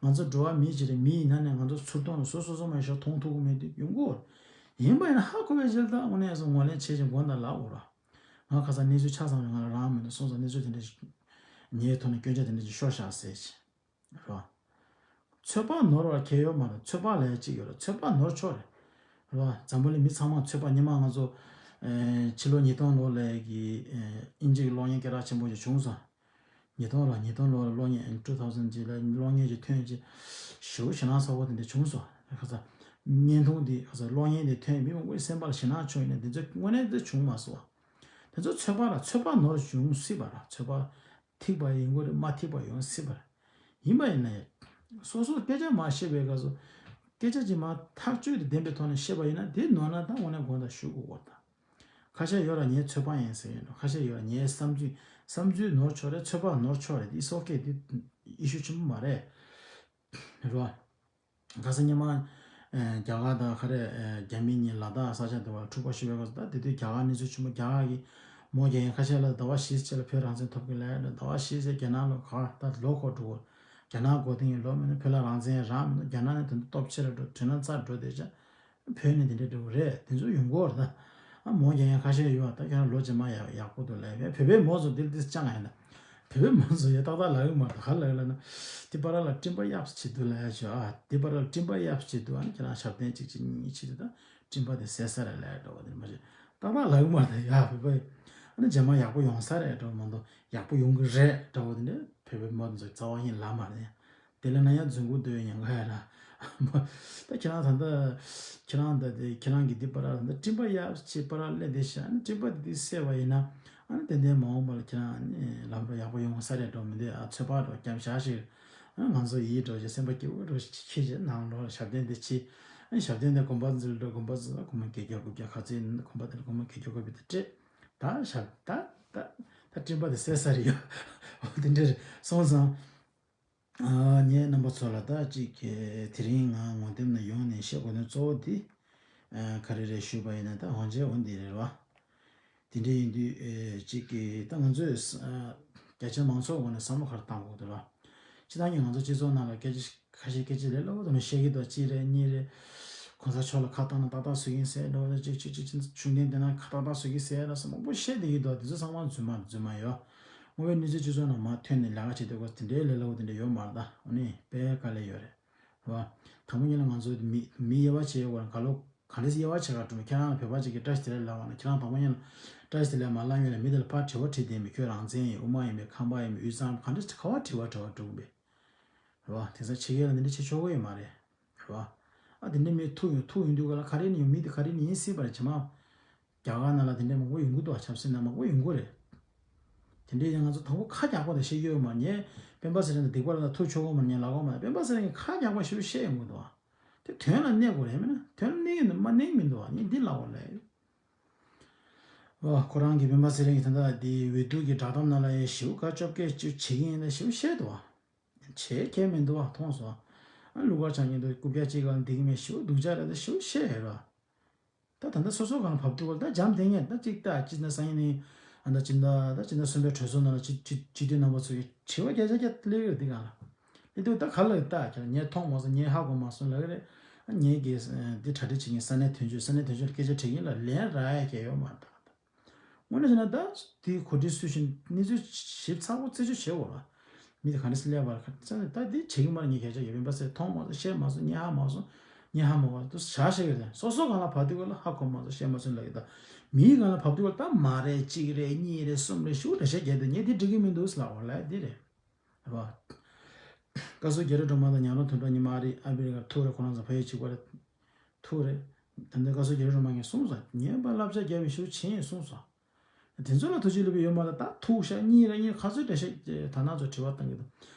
ང་ཚོ་འགྲོ་བ་མི་ཅིག་རེད། མི་ཡིན་ན་ནས་ང་ཚོ་ཚུར་མཐོང་ནས་སོ་སོ་སོ་མ་ཤོར་མཐོང་ཐུབ་ཀྱི་མེད་དུས་ཡོང་གི་ཡོད་རེད། ཡིན་པ་ཡིན་ན་ཧ་གོ་བའི་ཕྱིར་ད་དངོས་གནས་སུ་ངོས་ལེན་བྱེད་ཅིང་དགོངས་དག་ལབ་དགོས་ར། ང་ཁ་སང་གནས་ཚུལ་ཆ་ཚང་རེད། ང་རང་མི་འདུག་སོང་ཙང་གནས་ཚུལ་དེ་འདྲ་ཞིག་ངའི་ཐོག་ནས་སྐྱོན་ཆ་དེ་འདྲ་ཞིག་ཤོར་བཞག་ཟེར་ཅིག་རེད་བ། ཚོད་དཔག་ནོར་བ་གལ་ཡོད་མ་རེད། ཚོད་དཔག་ལས་ཅིག་ཡོད་རེད། ཚོད་དཔག་ནོར་ཆོག་རེད། རེད་བ། འཛམ་བུ་གླིང་མི་ཚང་མ་ཚོད་དཔག་ཉི་མ་ང་ཚོ་ཨེ་ཕྱི་ལོ་ཉིས་སྟོང་ལོ་ལས་ཀྱི་ཨེ་དབྱིན་ཇི་གི་གློག་བརྙན་སྐད་གྲགས་ཆེན་པོ་ཞིག་བྱུང་སོང་། ཉིས་སྟོང་ལ་ཉིས་སྟོང་ལོ་ལ་གློག་བརྙན་two thousand ཅིག་ལ་གློག་བརྙན་ཅིག་ཐོན་ཅིག་ཞེ་པོ་ཞེད་སྣང་ཚ་པོ་དེ་འདྲ་བྱུང་སོང་། ཁ་ས་བརྙན་ཐུང་དེ་ཁ་ས་གློག་བརྙན་དེ་ཐོན་མི་མང་པོའི་སེམས་པ་ལ་ཞེད་སྣང་བྱུང་ཡིན་ན་དེ་ཚོ་དངོས་གནས་དེ་བྱུང་མ་སོང་བ། དེ་ཚོ་ཚོད་དཔག་ལ་ཚོད་དཔག་ནོར་བྱུང་སྲིད་པ་ར། ཚོད་དཔག་ཐིག་པ་ཡིན་དགོས་རེད། མ་ཐིག་པ་ཡོང་སྲིད་པ་རེད། ཡིན་པ་ཡིན་ན་ཡང་སོ་སོ་སྐད་ཆ་མ་བཤད་པའི་སྐབས་སུ་སྐད་ཆ་ཅིག་མ་ཐག་གཅོད་དེ་ལྡན་པའི་ཐོག་ནས་བཤད་པ་ཡིན་ན་དེ་ནོར་ན་ད་དངོས་གནས་དགོངས་དག་ཞུ་དགོས་སྐོར་དང་། ཁ་ཤས་ཡོད་ར་ངའི་ཚོད་དཔག་ཡིན་ཟེར་ཡོད་འགྲོ། ཁ་ཤས་ཡོད་ར་ངའི་བསམ་ཚུལ་བསམ་ཚུལ་ནོར་ཆོག་རེད། ཚོད་དཔག་ནོར་ཆོག་རེད། It's okay དེ་ཨི་ཤུ་ཆེན་པོ་མ་རེད། རེད་བ། ཁ་སང་ཉི་མ། ཨེ་རྒྱ་གར་དང་ག་རེ་ཨེ་རྒྱ་མི་གཉིས་ལ་དྭགས་ས་ཆ་དེ་བར་འཁྲུག་པ་ཞུ་བའི་སྐབས་སུ་ད་དེ་དུས་རྒྱ་གར་གནས་ཚུལ་ཆེན་པོ་རྒྱ་གར་གྱི་མོ་རྒྱ་ཡན་ཁ་ཤས་ལ་ཟླ་བ་བཞི་ཙམ་ལ་བོད་རང་བཙན་ཐོབ་གི་ལབ་ཡ་འདྲ། ཟླ་བ་བཞི་ཙམ་རྒྱ་ནག་ལ་ག་ད་ལོ་འཁོར་འགྲོ་གི། རྒྱ་ནག་མགོ་རྟིང་གི་ལོ་མིན་ན་བོད་ལ་རང་བཙན་རག་མི་འདུག་རྒྱ་ནག་ནས་དོན་དུ་སྟོབས་ཆེ་ར་འགྲོ་དྲིན་ལན་ཚར་འགྲོ་བསྡད་ཅག་བོད་ནས་དེ་འདྲ་འགྲོ་གི་རེད། དེ་ཚོ་ཡོང་གི་རེད་ད། ཨ་མོ་རྒྱ་ཡན་ཁ་ཤས་ཡོད་པ་ད་ཁྱེད་རང་ལོ་རྗེས་མ་ཡག་ཡག་པོ་འདུག་ལབ་ཡ། བོད་པའི་མོ་ཚོ་འདིར་འདིར་བཅང་ཡ་ན། བོད་པའི་མང་ཚོགས་ཡ་ཏག་ཏག་ལབ་ཀྱི་མ་རེད། ག་ལབ་ལབ་ན། འདི་པ་ར་ལ་སྤྲིན་པ་གཡབ་བྱེད་འདུག་ལབ་ཡ་ཅིག་ཨ་འདི་པ་ར་ལ་སྤྲིན་པ་གཡབ་བྱེད་འདུག་ཨ་ནི་ཁྱེད་རང་ཞབས་བརྟན་གཅིག་གཅིག་གཉིས་གཉིས་བྱེད་དུས་ད་སྤྲིན་པ་དེ་ཟད་ས་རེད་ལབ་ཡ་འདྲ་བ་དེ་མ་བྱེད། ཏག་ཏག་ལབ་ཀྱི་མ་རེད། ཡ་བོད་པ་ ཨ་ནི་རྗེས་མ་ཡག་པོ་ཡོང་ས་རེད་འགྲོ་མ་གཏོགས་ཡག་པོ་ཡོང་གི་རེད་འདྲ་བོ་དེ་འདྲ་བོད་པའི་མི་དེ་ཚོ་རྩ་བ་ཉིད་ལབ་མ་རེད། དེ་ལ་ན་ཡང་རྫུན་གོ་འདོད་ཡོད་ཉེན་ཁ་ཡོད་ར། ད་ཁྱེད་རང་ད་ལྟ་ཁྱེད་རང་ད་དེ་ཁྱེད་རང་གི་འདི་པར་ལ་ད་སྤྲིན་པ་ཡག་ཅིག་པར་སླེབས་བསྡད་ཤག་ཨ་ནི་སྤྲིན་པ་དེ་དེ་སེལ་བ་ཡིན་ན་ཨ་ནི་ཏན་ཏན་མ་འོངས་པ་ལ་ཁྱེད་རང་ཨ་ནི་ལམ་འགྲོ་ཡག་པོ་ཡོང་ས་རེད་འགྲོ་མི་འདུག་ཨ་ཚོད་དཔག་འགྲོ་རྒྱབ་བཞག་ཞིག་ཨ་ང་ཚོ་ཡིད་འགྲོ་ཞིག་སེམས་པ་སྐྱིད་པོ་འགྲོ་ཞིག་ཁྱེད་ཀྱི་ནང་ལོགས་ལ་ཞབས་བརྟན་དེ་ཕྱི་ཨ་ནི་ཞབས་བརྟན་དེ་དགོན་པ་འཛུལ་འགྲོ་དགོན་པ་འཛུལ་ལ་སྒོར་མོ་བརྒྱད་བརྒྱ་དགུ་བརྒྱ་ག་ཚོད་ཡིན་དགོན་པ་དེ་ལ་སྒོར་མོ་བརྒྱད་བརྒྱ་དགུ་བརྒྱ་དེ་སྤྲད་ད་ཞབས་ད་ད་ད་སྤྲིན་པ་དེ་སེལ་ས་རེད་ཡོད། འོ་དེ་འདྲ་རེད་སོང་ཙང་། ངས་རྣམ་པ་ཚོ་ལ་ད་ཅིག་དེ་རིང་ང་ངོ་དེབ་ནང་ཡོང་ནས་བཤད་དགོས་དོན་གཙོ་བོ་འདི་ག་རེ་རེད་ཞུས་པ་ཡིན་ན་ད་ཧོན་ཇེ་འོ་འདི་རེད་བ། དེ་འདྲ་ཡིན་དུས་ཅིག་ད་ང་ཚོས་རྒྱ་ཆེ་མང་ཚོགས་ངོས་ནས་བསམ་བློ་ག་རེ་བཏང་དགོས་འདུག་ལ། སྤྱིར་བཏང་གི་ང་ཚོ་སྤྱི་ཚོགས་ནང་ལ་སྐད་ཆ་ཁ་ཤས་སྐད་ཆ་ལས་སླ་པོ་དང་བཤད་ཀྱི་འདུག་གཅིག་རེད་གཉིས་རེད། གོང་ས་མཆོག་ལ་ཁ་བཏང་ན་ཏག་ཏག་བཟོ་གི་ཡིན་ཟེར་འགྲོ་ད་ཅིག་ཅིག་ཅིག་ཅིག་བྱུང་དོན་དེ་ན་ཁ་ཏག་ཏག་བཟོ་གི་ཟེར་ལ་སོགས་མང་པོ་བཤད་བསྡད་ཀྱི་འདུག་དེ་ཚོ་ཚང་མ་རྫུན་མ་རྫུན་མ་ཡོད། དངོས་ཡོད་གནས་ཚུལ་སྤྱི་ཚོགས་ནང་མར་ཐོན་ནས་ལས་ཀ་བྱེད་དུས་སྐབས་དེ་འདྲའི་ལས་སླ་པོ་དེ་འདྲ་ཡོད་མ་རེད་ད། འོ་ནི་དཔེ་དཀའ་ལས་ཡོད་རེད། རེད་བ། དང་པོ་ཉིད་ལ་ང་ཚོ་མི་མི་དབྱེ་བ་བྱེད་དགོས་ག་ལོ་ག་འདྲས་དབྱེ་བ་བྱེད་ག་འགྲོ་མི་ཁྱེད་རང་ལ་བོད་པ་ཅིག་གིས་བཀྲ་ཤིས་བདེ་ལེགས་ལབ་པ་ན་ཁྱེད་རང་དང་པོ་ཉིད་ལ་བཀྲ་ཤིས་བདེ་ལེགས་མ་ལབ་ཡོད་ལ་མི་དེ་ལ་ཕར་དྲི་བ་དྲིས་བསྡད་མི་ཁྱོད་རང་བཙན་ཡིན་དབུ་མ་ཡིན་མིན་ཁམས་པ་ཡིན་མིན་དབུས་གཙང་ག་འདྲས་ག་བ་དྲི་བ་དྲི་བ་འགྲོ་གི་མེད། རེད་བ། དེང་སང་ཕྱི་རྒྱལ་ལ་འདི་འདྲ་བྱེད་ཆོག་གི་ཡོད་མ་རེད། རེད་བ། ཨ་དེ་འདྲ་མི་ཐུག་ཡོང་ཐུག་ཡོང་དུས་ག་ལ་ག་རེ་ནི་ཡོང་མི་དེ་ག་རེ་ནི་ཡིན་སྲིད་པ་རེད་བྱེ་མ། རྒྱ་གར་ནང་ལ་དེ་འདྲ་མང་པོ་ཡོང་གི་འདུག་ཆབ་སྲིད་ནང་མང་པོ་ཡོང་གི་རེད། དེ་འདྲ་ཡིན་ང་ཚོ་དང་པོ་ཁ་རྒྱག་པ་དང་བཤད་རྒྱུ་ཡོད་མ་ཉེ། སྤེན་པ་ཚེ་རིང་དང་སྡིག་པ་ལ་ཐུག་ཆོག་གོ་མ་ཉེ་ལ་གོ་མ་སྤེན་པ་ཚེ་རིང་གི་ཁ་རྒྱག་པ་ཞེ་པོ་བཤད་ཡོང་གི་འདུག་དེ་དོན་ལ་གནས་དགོས་རེད་མིན་ན་དོན་ལ་གནས་ཡོད་མ་གནས་མི་འདུག་ངས་འདི་ལ་གོ་ལ་ཡོད། ཨོ་ཁོ་རང་གི་སྤེན་པ་ཚེ་རིང་གི་ད་ལྟ་དེ་འོས་བསྡུ་གི་བསྒྲགས་གཏམ་ནང་ལ་ཡང་ཞེ་པོ་ག་བཅོ་བརྒྱད་བཅུ་བྱེད་ཀྱི་ཡིན་ན་ཞེ་པོ་བཤད་འདུག་བ། བྱེད་མཁན་མི་འདུག་བ་མཐོང་སོང་། ཨ་ལུག་ཁར་ཆང་གིན་འདུག་རྐུབ་བཀྱག་གཅིག་གང་འདི་གི་མེད་ཞེ་པོ་སྡུག་ཅག་རེད་ད་ཞེ་པོ་བཤད་ཡོད་ར། ད་ད་ལྟ་སོ་སོ་གང་ལ་བབས་འདུག་བ་ད་འཇམ་དེ་ངས་ད་གཅིག་ལྟ་གཅིག་ན་སང་ཉིན་ནི་ཨ་ད་སྤྱི་ཟླ་ད་སྤྱི་ཟླ་གསུམ་པའི་གྲོས་ཚོགས་ནང་ལ་སྤྱི་སྤྱི་སྤྱི་འཐུས་རྣམ་པ་ཚོ་གི་དྲི་བ་བརྒྱ་ཆ་བརྒྱ་སླེབས་ཡོད་འདི་གང་ལ། ཨེ་འདུག་ད་ག་ལ་ཡོད་ད་ཁྱེད་ངས་མཐོང་མ་སོང་ངས་ཧ་གོ་མ་སོང་ལབ་ཀྱི་རེད། ཨ་ངས་ཀྱིས་འདི་གྲ་སྒྲིག་བྱེད་མཁན་ས་གནས་དོན་གཅོད་ས་གནས་དོན་གཅོད་ལ་སྐད་ཆ་དྲི་མཁན་ལ་ལན་རག་ཡ་གལ་ཡོད་མ་རེད་ད། དངོས་གནས་བྱས་ན་ད་དེའི་གོ་སྒྲིག་སུ་བཞིན་གནས་ཚུལ་ཞིབ་ཚགས་པོ་རྩད་གཅོད་བྱེད་དགོས་ར། མི་དེ་ག་འདྲ་སེ་སླེབས་པ་རེད་ཁ་ཚ་ནས་ད་འདི་བྱེད་ཀྱི་མ་རེད་ངས་སྐད་ཆ་ཡོད་མིན་པ་ཟེར་མཐོང་མ་སོང་བཤད་མ་སོང་ངས་ཧ་མ་སོང་ངས་ཧ་མ་གོ་དུ་བྱ་བཤད་ཀྱི་རེད་སོ་སོ་གང་ལ་བབས་དུས་སྐབས་ལ་ཧ་གོ་མ་སོང་བཤད་མ་སོང་ལབ་ཀྱི་ད། མིའི་སྒང་ལ་བབས་དུས་སྐབས་ལ་ད་མ་རེད་གཅིག་རེད་གཉིས་རེད་གསུམ་རེད་ཞུ་འདྲ་བཤད་རྒྱག་དུས་ངས་འདི་འགྲིག་གི་མི་འདུག་ལབ་པ་ལ་འདི་རེད། རེད་བ། བཀའ་ཟུར་རྒྱ་རི་སྒྲོལ་མ་དང་ཉང་རོང་དོན་གྲུབ་ཉི་མ་ཨ་རི་ཨ་མི་རི་ཀར་ཐུག་རེད་ཁོ་རང་ཚོ་ཕ་ཡུལ་གཅིག་པ་རེད། ཐུག་རེད། ད་ལྟ་བཀའ་ཟུར་རྒྱ་རི་སྒྲོལ་མ་ངས་གསུངས་སོང་ངས་ཕར་བསླབ་བྱ་རྒྱབ་པའི་ཞུ་ཆེན་ཡིན་གསུངས་སོང་། དེ་ཚོ་ལ་ཐུགས་རྗེ་ལེགས་པའི་ཡོད་མ་རེད་ད་ཐུག་ཤག་གཉིས་རེད་གཉིས་ག་ཚོད་འདྲ་ཤག་ད་ནང་ཚོ་དྲི་བ་བཏང་གི་འདུག་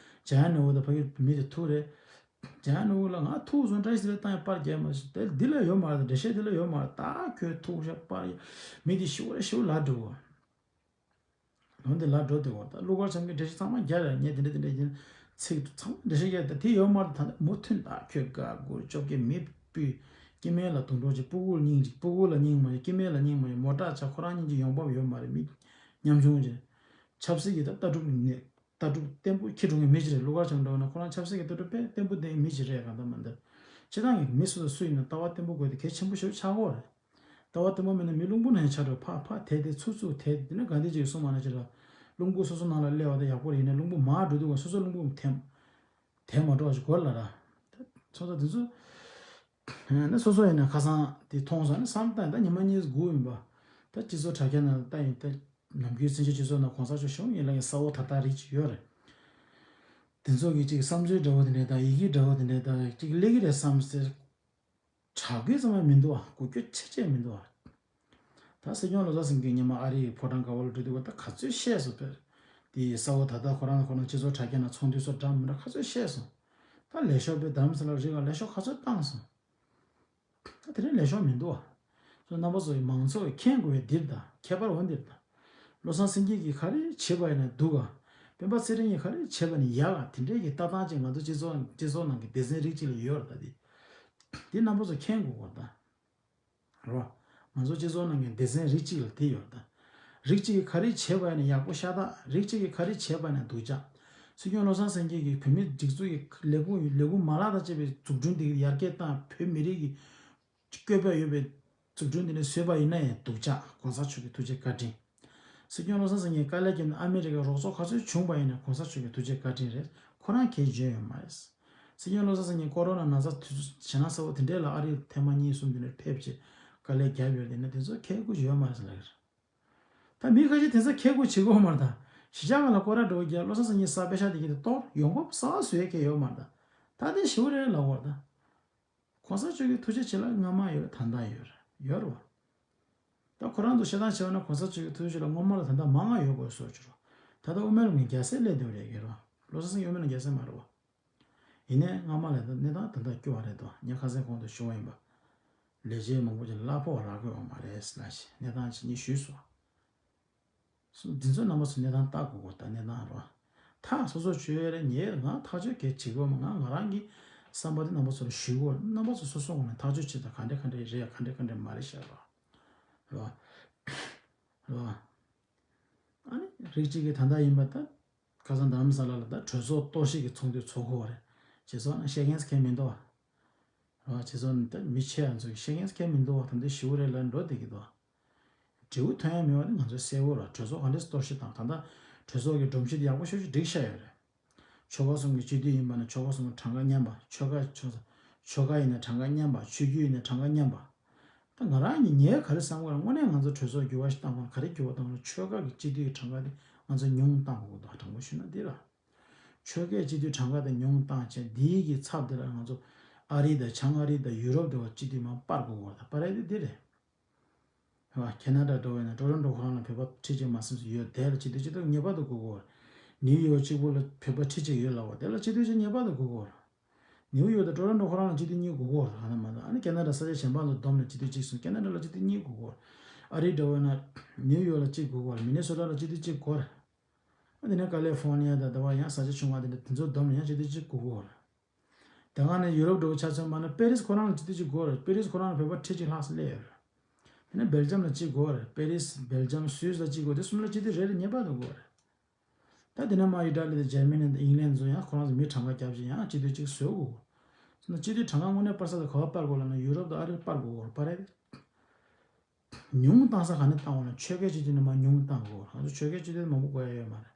ཇ་ཡ་ནོ་བོ་དང་ཕ་གི་མི་དེ་ཐུག་རེད། ཇ་ཡ་ནོ་བོ་ལ་ང་ཐུག་སོང་བཀྲ་ཤིས་བདེ་ལེགས་བཏང་ཡ་པར་རྒྱབ་མ་ཤེས་དེ་འདི་ལ་ཡོད་མ་རེད་འགྲེལ་བཤད་འདི་ལ་ཡོད་མ་རེད་ད་ཁྱོད་ཐུག་ཤག་པར་མི་དེ་ཞིག་རེད་ཞིག་ལ་འགྲོ། ལོ་འདི་ལ་འགྲོ་དེ་འོ་ད་གླུ་གར་འཆམ་གྱི་འགྲེལ་བཤད་ཚང་མ་རྒྱག་རེད་ངས་དེ་འདྲ་དེ་འདྲ་ཡིན་ཚིག་ཚང་མ་འགྲེལ་བཤད་རྒྱག་ད་དེ་ཡོད་མ་རེད་ད་ནི་མུ་མཐུད་ད་ཁྱོད་དགའ་དགུ་བཅོ་བརྒྱད་མི་སྤུས་སྐྱེ་དམན་ལ་དུང་སྒྲོག་ཅིག་སྤུ་གུ་ལ་སྙིང་ཅིག་སྤུ་གུ་ལ་སྙིང་མ་ཡོད་སྐྱེ་དམན་ལ་སྙིང་མ་ཡོད་མོ་ཊ་ཆ་ཁོ་རང་སྙིང་རྗེ་ཡོང་འབབ་ཡོད་མ་རེད་མི་ཉམ་ཆུང་ཅིག་ཆབ་སྲིད་ཀྱི་ད་ལྟ་གྲུབ་ནས་ལྟ་གྲུབ་བརྟན་པོ་འཁྱེར་འགྲོ་མཁན་མི་ཞིག་རེད། གླུ་གར་འཆམ་འདྲ་བོ་ན་ཁོ་རང་ཆབ་སྲིད་ཀྱི་ལྟ་གྲུབ་དཔེ་བརྟན་པོ་ལྡན་མི་ཞིག་རེད་གང་ལྟར་མ་འདིར། སྤྱིར་བཏང་གི་མི་སུ་དང་སུ་ཡིན་ན་ལྟ་བ་བརྟན་པོ་དགོས་དེ་གལ་ཆེན་པོ་ཞིག་ཆགས་ཀྱི་ཡོད་རེད། ལྟ་བ་བརྟན་པོ་མེད་ན་མི་རླུང་བུ་ནང་ཆགས་འགྲོ་ཕར་ཕར་དེད་དེ་ཚུར་ཚུར་དེད་དེ་ན་ག་འདི་ཅིག་གསུངས་མ་ན་ཅི་ལ། རླུང་བུ་སོ་སོ་ནང་ལ་སླེབས་པ་དེ་ཡག་པོ་རེད་ཡིན་ན་རླུང་བུ་མར་འགྲོ་དུས་སོ་སོ་རླུང་བུ་དེད་དེད་མ་འགྲོ་བ་ཞིག་དགོས་ལ་ར། ད་ཚོ་ཚོ་དེ་ཚོ་ན་སོ་སོ་ཡིན་ན་ཁ་སང་དེ་མཐོང་སོང་ན་བསམ་བཏང་ད་ཉི་མ་གཉིས་དགུ་ཡིན་པ། ད་སྤྱི་ཚོགས་དྲ་རྒྱ་ནང་ལ་ལྟ་ཡིན་ད། ནམ་རྒྱུན་བཙན་བྱོལ་སྤྱི་ཚོགས་ནང་གོང་ས་མཆོག་གཞུང་ཡིན་ལ་ཡིན་ས་འོག་ད་ལྟ་རིགས་ཅིག་ཡོད་རེད། དེ་ཚོ་གི་ཅིག་བསམ་ཚུལ་འདྲ་བོ་དེ་འདྲ་དང་ཡི་གེ་འདྲ་བོ་དེ་འདྲ་དང་ཅིག་སླེབས་ཀྱི་རེད་བསམ་སྟེ། དྲག་རྒྱུ་ཙམ་ཡང་མི་འདུག་ཨ། གོ་རྒྱུ་ཆེ་ཆེ་མི་འདུག་ཨ། ད་སྲིད་སྐྱོང་བློ་བཟང་སེང་གེ་ཉི་མ་ཨ་རིའི་ཕོ་བྲང་དཀར་པོ་ལ་འགྲོ་དུས་སྐབས་ད་ག་ཚོད་བཤད་སོང་དཔེར། དེ་ས་འོག་ད་ལྟ་ཁོ་རང་ཁོ་རང་སྤྱི་ཚོགས་དྲ་རྒྱ་ནང་ཚོགས་འདུ་སོགས་འདྲ་མི་འདྲ་ག་ཚོད་བཤད་སོང་། ད་ལས་ཤོག་དཔེ་དྷ་རམ་ས་ལ་རི་ག་ལས་ཤོག་ག་ཚོད་བཏང་སོང་། ད་དེ་རིང་ལས་ཤོག་མི་འདུག་ཨ། སོ་རྣམ་པ་ཚོ་ཡི་མང་ཚོགས་ཀྱིས་མཁྱེན་དགོས་པའི་འདིར་དང་ཁྱད་པར་འོ་འདིར་དང་། བློ་བཟང་སེང་གེ་གིས་ག་རེ་བྱེད་པ་ཡིན་ན་སྡུག་ག། སྤེན་པ་ཚེ་རིང་གིས་ག་རེ་བྱེད་པ་ནི་ཡག་ག་དེ་འདྲའི་གི་ལྟ་སྟངས་ཅིག་ང་ཚོ་སྤྱི་ཚོགས་སྤྱི་ཚོགས་ནང་གི་སྡེ་ཚན་རིགས་གཅིག་ལ་ཡོད་རེད་ད་དེ། དེ་རྣམ་པ་ཚོ་མཁྱེན་དགོས་གོ་ད། རོ། ང་ཚོ་སྤྱི་ཚོགས་ནང་གི་སྡེ་ཚན་རིགས་གཅིག་ལ་དེ་ཡོད་ད། རིགས་གཅིག་གིས་ག་རེ་བྱེད་པ་ཡིན་ན་ཡག་པོ་ཤ་སྟག་རིགས་གཅིག་གིས་ག་རེ་བྱེད་པ་ཡིན་ན་སྡུག་ཅག་སྲིད་སྐྱོང་བློ་བཟང་སེང་གེ་གིས་བོད་མིའི་སྒྲིག་འཛུགས་ཀྱི་ལས་ཁུངས་ལས་ཁུངས་མ་ལག་དང་བཅས་པའི་འཛུགས་སྐྲུན་དེ་ཡར་རྒྱས་བཏང་བོད་མི་རིགས་ཀྱི་བཀོད་པ་ཡོད་པའི་འཛུགས་སྐྲུན་དེ་ནས་བཟོས་པ་ཡིན་ན་ཡང་སྡུག་ཅག་གོང་ས་མཆོག་གི་ཐུགས་རྗེ་བཀའ་དྲིན། སྲིད་སྐྱོང་བློ་བཟང་སེང་གེས་དཀའ་ལས་བརྒྱབ་ནས་ཨ་མི་རི་ཀའི་རོགས་ཚོགས་ག་ཚོད་བྱུང་པ་ཡིན་ན་གོང་ས་མཆོག་གི་ཐུགས་རྗེ་བཀའ་དྲིན་རེད། ཁོ་རང་གལ་འཇོན་ཡོད་མ་རེད། སྲིད་སྐྱོང་བློ་བཟང་སེང་གེས་ཀོ་རོ་ན་ན་ཚ་དུས་ཚོད་ཞེ་ན་གསལ་པོ་དེ་འདྲས་ལ་ཨ་རིར་ཐེངས་མ་གཉིས་གསུམ་དེ་འདྲས་ཕེབས་བྱས་དཀའ་ལས་བརྒྱབ་ཡོད་དེ་ནས་དེ་ཚོ་གལ་དགོས་ཡོད་མ་རེད་ཟེར་ལབ་ཀྱི་རེད། ད་མི་ཁ་ཤས་དེང་སང་ཁེ་གོ་བྱེད་གོ་མ་རེད་ད། གཞིས་ཆགས་ཁག་ལ་སྐོར་ར་འགྲོ་གི་རྒྱ་བློ་བཟང་སེང་གེ་གསར་པ་ཤ་དེ་གི་དེ་གཏོར་ཡོང་འབབ་གསར་བཟོ་ཡས་ཁེ་ཡོད་མ་རེད་ད། ད་དེ་ཞེ་པོ་རེད་ལབ་དགོས་རེད་ད། གོང་ས་མཆོག་གི་ཐུགས་རྗེ་ཆེ་ལ་སྔ་མ་ཡོད་རེད། ད་ལྟ་ཡོད་རེད། ཡོད་རེད་བ། ད་ཁོ་རང་ཚོ་བཤད་སྟངས་བྱས་པ་ན་གོང་ས་མཆོག་གི་ཐུགས་རྗེ་ཆེ་ལ་སྔོན་མ་ལ་ད་ལྟ་མང་ང་ཡོད་དགོས་སོགས་ཀྱི་རོ། ད་ལྟ་དབུ་མའི་ལམ་གྱི་རྒྱལ་སྲས་སླེབས་བསྡད་པ་རེད་ཀྱི་རོ། བློ་བཟང་སེང་གེ་དབུ་མའི་ལམ་གྱི་རྒྱལ་སྲས་མ་རེད་བ། ཡིན་ནའི་སྔ་མ་ལས་ད་གནས་སྟངས་ད་ལྟ་སྐྱོ་བ་རེད་དོ། ངས་ཁ་སང་གོང་དུ་ཞུ་བ་ཡིན་པ། ལས་བྱེད་མང་པོ་ཅིག་གླ་ཕོགས་རག་གི་ཡོད་མ་རེད་ལབ་བྱས་གནས་སྟངས་ཅིག་ངས་ཞུས་སོང་། སོ་འདི་ཚོ་རྣམ་པ་ཚོ་གནས་སྟངས་ལྟ་དགོས་གོ། ད་གནས་སྟངས་རོ། ཐག་སོ་སོ་ཆོད་ཡ་རེད། ངས་ང་ཐག་གཅོད་གལ་ཆེ་གོ་མ། ང་ང་རང་གི་བསམ་པ་དེ་རྣམ་པ་ཚོ་ལ་ཞུ་གོ། རྣམ་པ་ཚོ་སོ་སོ་ངོས་ནས་ཐག་གཅོད་བྱེད་དང་། ག་འདྲ་ག་འདྲ་རེད། ག་འདྲ་ག་འདྲ་མ་རེད་ཤག་རོ། རོ། རོ། ཨ་ནི་རིགས་གཅིག་གིས་ད་ལྟ་ཡིན་པ་ད། ཁ་སང་རྡ་རམ་ས་ལ་ལ་ད་གྲོས་ཚོགས་གཏོར་བཤིག་གི་ཚོགས་འདུ་ཚོགས་གོ་རེད། བྱས་ཙང་ན་བཤད་མཁན་ཁས་མི་འདུག་བ། རོ། བྱས་ཙང་ད་མི་ཆེ་བ་ཚོ་གི་བཤད་མཁན་ཁས་མི་འདུག་བ། ད་འདི་ཞུ་རེད་ལ་འགྲོ་བསྡད་ཀྱི་འདུག་བ། འབྲས་བུ་ཐོན་ཡ་མེད་པ་ནི་ང་ཚོས་གསལ་པོ་རེད། གྲོས་ཚོགས་ག་འདྲས་གཏོར་བཤིག་བཏང་། ད་ལྟ་གྲོས་ཚོགས་ཀྱི་སྒྲོམ་གཞི་དེ་ཡག་པོ་ཞེ་པོ་ཅིག་སྒྲིག་བཞག་ཡོད་རེད། ཆོལ་ཁ་གསུམ་གྱི་སྤྱི་འཐུས་ཡིན་པ་ན་ཆོལ་ཁ་གསུམ་གྲངས་ཀ་མཉམ་པ། ཆོལ་ཁ་ཆོལ་ཆོལ་ཁ་ཡིན་ན་གྲངས་ཀ་མཉམ་པ། ཆོས་བརྒྱུད་ཡིན་ན་གྲངས་ཀ་མཉམ་པ། ད་ང་རང་གིས་ངས་ག་རེ་བསམ་གི་རེད། དངོས་གནས་ང་ཚོ་གྲོས་ཚོགས་འགྱུར་བ་ཞིག་བཏང་དགོས་ན་ག་རེ་འགྱུར་བ་བཏང་དགོས་ན། ཆོལ་ཁ་གི་སྤྱི་འཐུས་ཀྱི་གྲངས་ཀ་དེ་ང་ཚོ་ཉུང་བཏང་དགོས་འདུག་དྲང་པོ་ཞུས་ན་འདི་ར། ཆོལ་ཁའི་སྤྱི་འཐུས་གྲངས་ཀ་དེ་ཉུང་བཏང་བྱས། འདིའི་གི་ཚབ་དེ་ལ་ང་ཚོ་ཨ་རི་དང་བྱང་ཨ་རི་དང་ཡུ་རོབ་དེ་བ་སྤྱི་འཐུས་མར་སྤར་དགོས་པ་དང་། སྤར་ཡ་དེ་འདི་རེད། ཧ། ཁེ་ན་ཌ་འགྲོ་བས་ན་ཊོ་རོན་ཊོ་ཁོ་རང་ལ་བོད་པ་ཁྲི་གཅིག་མ་ཟིན་ཙམ་ཡོད། དེ་ལ་སྤྱི་འཐུས་གཅིག་དང་ངེས་པར་དུ་དགོས་ཀྱི་ཡོད་རེད། ནིའུ་ཡོག་གཅིག་པོ་ལ་བོད་པ་ཁྲི་གཅིག་ཡོད་ལབ་པ་དེ་ལ་སྤྱི་འཐུས་གཅིག་ངེས་པར་དུ་དགོས་ཀྱི་ཡོད་རེད། ནིའུ་ཡོག་དང་ཊོ་རོན་ཊོ་ཁོ་རང་ལ་སྤྱི་འཐུས་གཉིས་དགོས་ཀྱི་ཡོད་རེད། ཨ་ནི་ཁེ་ན་ཌ་ས་ཆ་གཞན་པ་ཚོ་བསྡོམས་ནས་སྤྱི་འཐུས་གཅིག་སོང་། ཁེ་ན་ཌ་ལ་སྤྱི་འཐུས་གཉིས་དགོས་ཀྱི་ཡོད་རེད། ཨ་རི་འདྲ་བོ་ཡིན་ན་ནིའུ་ཡོག་ལ་གཅིག་དགོས་ཀྱི་ཡོད་རེད། མི་ནི་སོ་ཊ་ལ་སྤྱི་འཐུས་གཅིག་དགོས་རེད། ཨ་དེ་ནས་ཀ་ལི་ཧྥོར་ནི་ཡ་དང་དེ་བ་ཡང་ས་ཆ་ཆུང་བ་དེ་འདྲ་དེ་ཚོ་བསྡོམས་ནས་ཡང་སྤྱི་འཐུས་གཅིག་དགོས་ཀྱི་ཡོད་རེད། དེ་སྒང་ནས་ཡུ་རོབ་འགྲོ་ཆ་མཚོན་པ་ན་པེ་རིས་ཁོ་རང་ལ་སྤྱི་འཐུས་གཅིག་དགོས་རེད། པེ་རིས་ཁོ་རང་ལ་བོད་པ་ཁྲི་གཅིག་ལྷག་ཙམ་སླེབས་ཡོད་རེད། དེ་ནས་སྦེལ་ཇམ་ལ་གཅིག་དགོས་རེད། པེ་རིས། སྦེལ་ཇམ། སུད་སི་ལ་གཅིག་དགོས། དེ་གསུམ་ལ་སྤྱི་འཐུས་རེ་རེ་ངེས་པར་དུ་དགོས་རེད། ད་དེ་ནས་མར་ཨི་ཊ་ལི་དང་འཇར་མ་ནི་དང་ཨིང་ལན་ཚོ་ཡང་ཁོ་རང་ཚོ་མི་གྲངས་ཀ་རྒྱབ་བྱས་ཡང་སྤྱི་འཐུས་གཅིག་བཟོ་དགོས། སོང་ན་སྤྱི་འཐུས་གྲངས་ཀ་དངོས་གནས་སྤར་ས་དེ་ག་པར་སྤར་དགོས་ལབ་ན་ཡུ་རོབ་དང་ཨ་རིར་སྤར་དགོས་རེད། སྤར་རེད། ཉུང་བཏང་ས་ག་ནས་བཏང་བ་ན་ཆོལ་ཁའི་སྤྱི་འཐུས་ནས་མར་ཉུང་བཏང་དགོས། ང་ཚོ་ཆོལ་ཁའི་སྤྱི་འཐུས་མང་པོ་དགོས་ཡ་ཡོད་མ་རེད།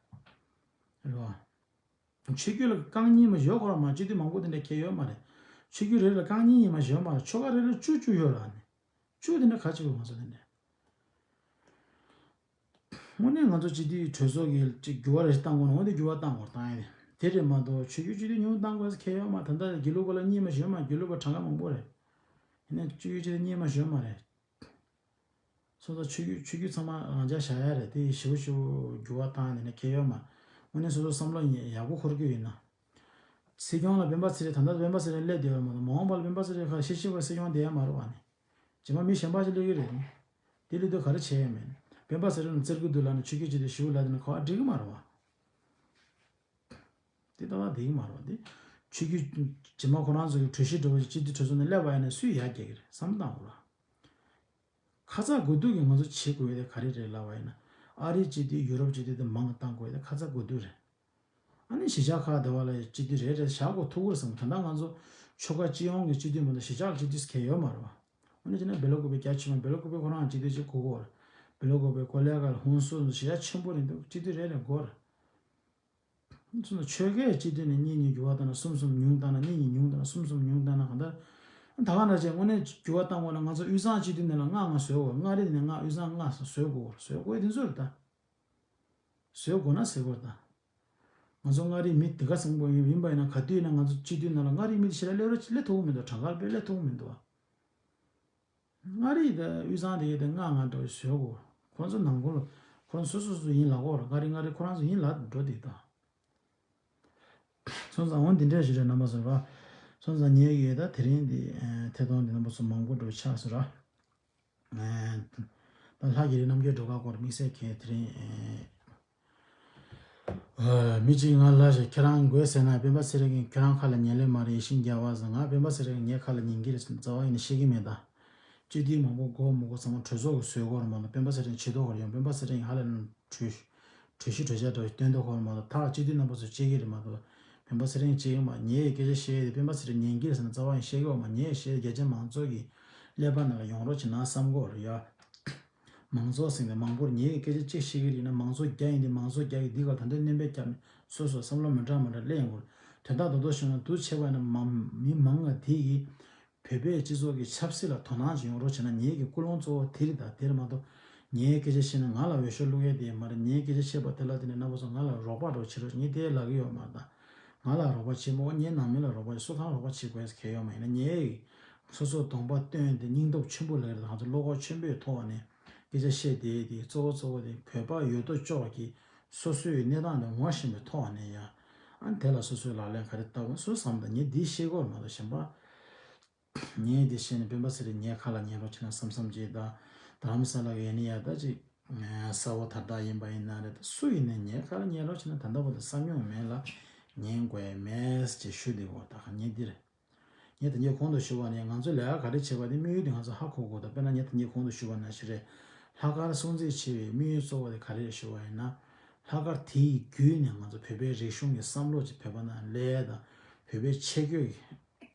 རེད་བ། ཆོས་བརྒྱུད་ལ་རྐང་གཉིས་མ་ཡོད་ཁོ་རང་མ་སྤྱི་འཐུས་མང་པོ་དེ་འདྲ་ཁེལ་ཡོད་མ་རེད། ཆོས་བརྒྱུད་རེ་རེ་ལ་རྐང་གཉིས་ཡིན་མ་ཡོད་མ་རེད། ཆོལ་ཁ་རེ་རེ་བཅུ་བཅུ་ཡོད་ར་ནི། བཅུ་དེ་འདྲ་ག་ཅི་བ་ང་ཚོ་དེ་འདྲ། དངོས་གནས་ང་ཚོ་སྤྱི་འཐུས་གྲོས་ཚོགས་ཀྱི་ཅིག་འགྱུར་བ་རེ་ཞིག་བཏང་དགོས་ན་འོན་ཏེ་འགྱུར་བ་བཏང་དགོས་རེད། བཏང་ཡ་དེ་རེད་མ་གཏོགས་ཆོས་བརྒྱུད་སྤྱི་འཐུས་ཉུང་བཏང་དགོས་ཁེལ་ཡོད་མ། ད་ལྟ་དགེ་ལུགས་པ་ལ་གཉིས་མ་ཡོད་མ། དགེ་ལུགས་པ་གྲངས་ཀ་མང་པོ་རེད། ཡིན་ན་ཆོས་བརྒྱུད་སྤྱི་འཐུས་གཉིས་མ་ཡོད་མ་རེད། སོ་སོ་ཆོས་བརྒྱུད་ཆོས་བརྒྱུད་ཚང་མ་རང་འཇགས་བཞག་ཡ་རེད། དེ་ཞེ་པོ་ཞེ་པོ་འགྱུར་བ་བཏང་ཡ་དེ་འདྲ་ཁེལ་ཡོད་མ། དངོས་གནས་སོ་སོ་བསམ་བློ་ཡག་པོ་འཁོར་གྱི་ཡོད་ན། སྲིད་སྐྱོང་ལ་སྤེན་པ་ཚེ་རིང་། ད་ལྟ་སྤེན་པ་ཚེ་རིང་སླེབས་བསྡད་ཡོད་མ་གཏོགས་མ་འོངས་པ་ལ་སྤེན་པ་ཚེ་རིང་ཁ་ཤས་ཤིག་པ་སྲིད་སྐྱོང་བསྡད་ཡ་མ་རེད་བ་ནི། རྗེས་མ་མི་གཞན་པ་ཞིག་སླེབས་ཀྱི་རེད་ནི། དེ་སླེབས་དུས་ག་རེ་བྱས་ཡ་མེད། སྤེན་པ་ཚེ་རིང་ལ་བཙིར་གྱི་འདུག་ལབ་ནས་ཆོས་བརྒྱུད་སྤྱི་འཐུས་ཞེ་པོ་ལབ་དེ་ནི་ག་བ་འགྲིག་གི་མ་རེད་བ། དེ་ལྟ་བ་འགྲིག་གི་མ་རེད་བ། དེ་ཆོས་བརྒྱུད་རྗེས་མ་ཁོ་རང་ཚོ་གི་གྲོས་གཞི་འགྲོ་བ་ཞིག་སྤྱི་འཐུས་གྲོས་ཚོགས་ནས་སླེབས་པ་ཡིན་ན་སུས་ཡར་རྒྱས་ཀྱི་རེད་བསམ་བློ་བཏང་དགོས་ར། ཁ་ཚ་དགོས་གཏུགས་ཀྱིས་ང་ཚོ་བྱེད་དགོས་ཡ་དེ་ག་རེ་རེད་ལབ་པ་ཡིན་ན། ཨ་རིའི་སྤྱི་འཐུས་ཡུ་རོབ་སྤྱི་འཐུས་དེ་མང་བཏང་དགོས་ཡ་དེ་ཁ་ཚ་དགོས་གཏུགས་རེད། ཨ་ནི་གཞིས་ཆགས་ཁག་དེ་བ་ལ་སྤྱི་འཐུས་རེ་རེ་བཞག་དགོས་ཐུག་གི་རེད་བསམ། ད་ལྟ་ང་ཚོ་ཆོལ་ཁ་སྤྱི་ཡོངས་ཀྱི་སྤྱི་འཐུས་མ་གཏོགས་གཞིས་ཆགས་ལ་སྤྱི་འཐུས་གང་ཡང་ཡོད་མ་རེད་བ། འོ་ན་བྱས་ན་སྦེ་ལ་ཀུ་པེ་རྒྱ་ཆེ་མ། སྦེ་ལ་ཀུ་པེ་ཁོ་རང་སྤྱི་འཐུས་གཅིག་དགོས་ཀྱི་ཡོད་རེད། སྦེ་ལ་ཀུ་པེ་ཀོ་ལེ་གྷལ་ཧུན་སུར་གཞིས་ཆགས་ཆེན་པོ་རེད་འདུག་སྤྱི་འཐུས་རེ་རེ་དགོས་རེད། སོང་ཙང་ཆོལ་ཁའི་སྤྱི་འཐུས་ནས་གཉིས་གཉིས་འགྱུར་བ་བཏང་ན་གསུམ་གསུམ་ཉུང་བཏང་ན། གཉིས་གཉིས་ཉུང་བཏང་ན་གསུམ་གསུམ་ཉུང་བཏང་ན་གང་ལྟར། ད་ག་ནང་བཞིན་དངོས་གནས་འགྱུར་བ་བཏང་དགོས་ན་ང་ཚོ་དབུས་གཙང་སྤྱི་འཐུས་ནས་ལ་ལྔ་ལྔ་བཟོ་དགོས། མངའ་རིས་ནས་ལྔ། དབུས་གཙང་ལྔ་བཟོ་དགོས། བཟོ་དགོས་དེ་ཚོ་རེད་ད། བཟོ་དགོས་ན་ཟེར་དགོས་རེད་ད། ང་ཚོ་མངའ་རིས་མི་དེ་ག་ཚང་པོ་ཡིན་ཡིན་པ་ཡིན་ན། ག་དུས་ཡིན་ན་ང་ཚོ་སྤྱི་འཐུས་ནང་ལ་མངའ་རིས་མི་དེ་ཞེ་དྲག་སླེབས་རོགས་སླེབས་ཐུབ་ཀྱི་མི་འདུག་གྲངས་ཀ་དཔེ་སླེབས་ཐུབ་ཀྱི་མི་འདུག་མངའ་རིས་དང་དབུས་གཙང་དེ་གའི་དེ་ལྔ་ལྔ་འདྲ་བོ་བཟོས་གོ། ཁོང་ཚོ་ནང་ཁུལ་ལ་ཁོ་རང་སོ་སོ་སོ་ཡིན་ལབ་གོ། མངའ་རིས་མངའ་རིས་ཁོ་རང་ཚོ་ཡིན་ལབ་འགྲོ་དེ་དང་། སོང་ཙང་འོ་འདི་འདྲ་ཞིག་རེད་རྣམ་པ་ཚོ་ར། སོང་ཙང་ངས་ཀྱིས་ད་དེ་རིང་འདི་ཐད་གཏོང་འདི་རྣམ་པ་ཚོ་མང་པོ་འགྲོ་ཆགས་སོང་ར། ད་ལྷ་གི་རིགས་རྣམ་རྒྱལ་སྒྲོལ་དཀར་སྐོར་དམིགས་བསལ་གྱིས་དེ་རིང་། མི་གཅིག་ང་ལ་ཞིག་ཁྱེད་རང་དགོས་ཟེར་ན། སྤེན་པ་ཚེ་རིང་གིས་ཁྱེད་རང་ཁ་ལ་ཉན་ལེ་མ་རེད། ཡེ་ཤེས་རྒྱལ་བ་ཟེར། ང་སྤེན་པ་ཚེ་རིང་ངའི་ཁ་ལ་ཉན་གྱི་རེད་ཟེར་ན་རྩ་བ་ཡིན་ནས་བཤད་ཀྱི་མེད་ད། སྤྱི་འཐུས་མང་པོ་དགོས་མི་དགོས་ཚང་མ་གྲོས་ཚོགས་ཀྱིས་བཟོས་དགོས་རེད་མ་གཏོགས། སྤེན་པ་ཚེ་རིང་བྱེད་དོ་ག་རེ་ཡོང་། སྤེན་པ་ཚེ་རིང་ཧ་ལས་ན་གྲོས་གྲོས་གཞི་གྲོས་འཆར་འདྲ་བོ་སྟོན་དགོས་ག་རེ་མ་གཏོགས། ད་སྤྱི་འཐུས་རྣམ་པ་ཚོ་བྱེད་ཀྱི་རེད་མ་གཏོགས། སྤེན་པ་ཚེ་རིང་བྱེད་ཀྱི་མ། ངས་སྐད་ཆ་བཤད་ཡོད་དེ་སྤེན་པ་ཚེ་རིང་ཉན་གྱི་རེད་ཟེར་ན་རྩ་བ་ཡིན་བཤད་ཀྱི་ཡོད་མ། ངས་བཤད་རྒྱ་ཆེ་མང་ཚོགས་ཀྱི་ཀླད་པ་ནང་ལ་ཡོང་རོགས་བྱེད་ན་བསམ་གྱི་ཡོད་རེད་ཡ། མང་ཚོགས་ཟེར་ནས་མང་པོར་ངས་སྐད་ཆ་གཅིག་བཤད་ཀྱི་རེད་ན། མང་ཚོགས་བརྒྱ་ཡིན་དེ་མང་ཚོགས་བརྒྱ་གིས་འདི་ག་ད་ལྟ་སྣོན་པ་བརྒྱབ་ནས་སོ་སོ་བསམ་བློ་མི་འདྲ་མི་འདྲ་སླེབས་ཡོང་གི་རེད། དོན་དག་རྡོག་རྡོག་ཞུས་ན་འདུག་བྱས་པ་ཡིན་ན་མ་མི་མང་ང་དེ་གིས་བོད་པའི་སྤྱི་ཚོགས་ཀྱི་ཆབ་སྲིད་ལ་དོ་སྣང་ཅིག་ཡོང་རོགས་བྱས་ན། ངེད་ཀྱི་ཀུན་སློང་གཙོ་བོ་དེ་རེད་ད། དེ་རེད་མ་གཏོགས་ ངའི་སྐད་ཆ་བཤད་ན་ང་ལ་འོས་ཤོག་བླུག་ཡས་དེ་མ་རེད། ངའི་སྐད་ཆ་བཤད་པ་དེ་ལ་བརྟེན་ནས་རྣམ་པ་ཚོ་ང་ལ་རོགས་པ་འདྲ་བྱེད་རོགས། ངས་དེ་ལབ་ཀྱི་ཡོད་མ་རེད་ད། ང་ལ་རོགས་པ་བྱེད་མ་དགོས། ངའི་ནང་མི་ལ་རོགས་པ་བྱེད། སུ་དང་རོགས་པ་བྱེད་དགོས་ཟེར་གང་ཡང་ཡོད་མ་རེད། ཡིན་ན་ངས་སོ་སོའི་གདོང་པ་སྟོན་ཏེ་སྙིང་སྟོབས་ཆེན་པོ་ལ་རེད། ང་ཚོ་བློ་ཁོག་ཆེན་པོའི་ཐོག་ནས་སྐད་ཆ་བཤད་དེ། དེ་གཙོ་བོ་གཙོ་བོ་དེ་བོད་པ་ཡོད་དོ་ཅོག་གིས་སོ་སོའི་གནས་སྟངས་དེ་ངོ་ཤེས་པའི་ཐོག་ནས་ཡང་ཨ་དེ་ལ་སོ་སོའི་ལག་ལེན་ག་རེ་བསྟར་དགོས་སུ་བསམ་དང་། ངས་འདི་བཤད་དགོས་མ་གཏོགས་གཞན་པ། ངས་འདི་བཤད་ནས་སྤེན་པ་ཚེ་རིང་ངའི་ཁ་ལ་ཉན་རོགས་བྱེད་ན་བསམ་བསམ་བྱེད་དང་། རྡ་རམ་ས་ལ་གི་ཡན་ནི་ཡ་ད་ཅིག་ས་འོག་དར་དར་ཡིན་པ་ཡིན་ན་རེད། ད་སུ་ཡིན་ནའི་ངའི་ཁ་ལ་ཉན་རོགས་བྱེད་ན་ད་ལྟ་བར་དུ་བསམ་མྱོང་མེད་ལ། ཉན་དགོས་མེད་ཅེས་ཞུ་བདེ་བོ་ད་ག་ངས་འདི་རེད། ངས་ད་ངས་གོང་དུ་ཞུ་བ་ནས་ང་ཚོ་ལས་ཀ་ག་རེ་བྱེད་པ་དེ་དམིགས་ཡུལ་དེ་ང་ཚོ་ཧ་གོ་དགོས། ད་དཔེར་ན་ངས་ད་ངས་གོང་དུ་ཞུ་བ་ནང་བཞིན་རེད། ལྷག་དཀར་སྲུང་བརྩི་བྱེད་པའི་དམིགས་ཡུལ་གཙོ་བོ་དེ་ག་རེ་རེད་ཞུ་བ་ཡིན་ན། ལྷག་དཀར་དེ་ཡི་བརྒྱུད་ནས་ང་ཚོ་བོད་པའི་རིག་གཞུང་གི་བསམ་བློ་ཅིག་བོད་པ་ནང་སླེབས་དང་། བོད་པའི་ཆས་གོས་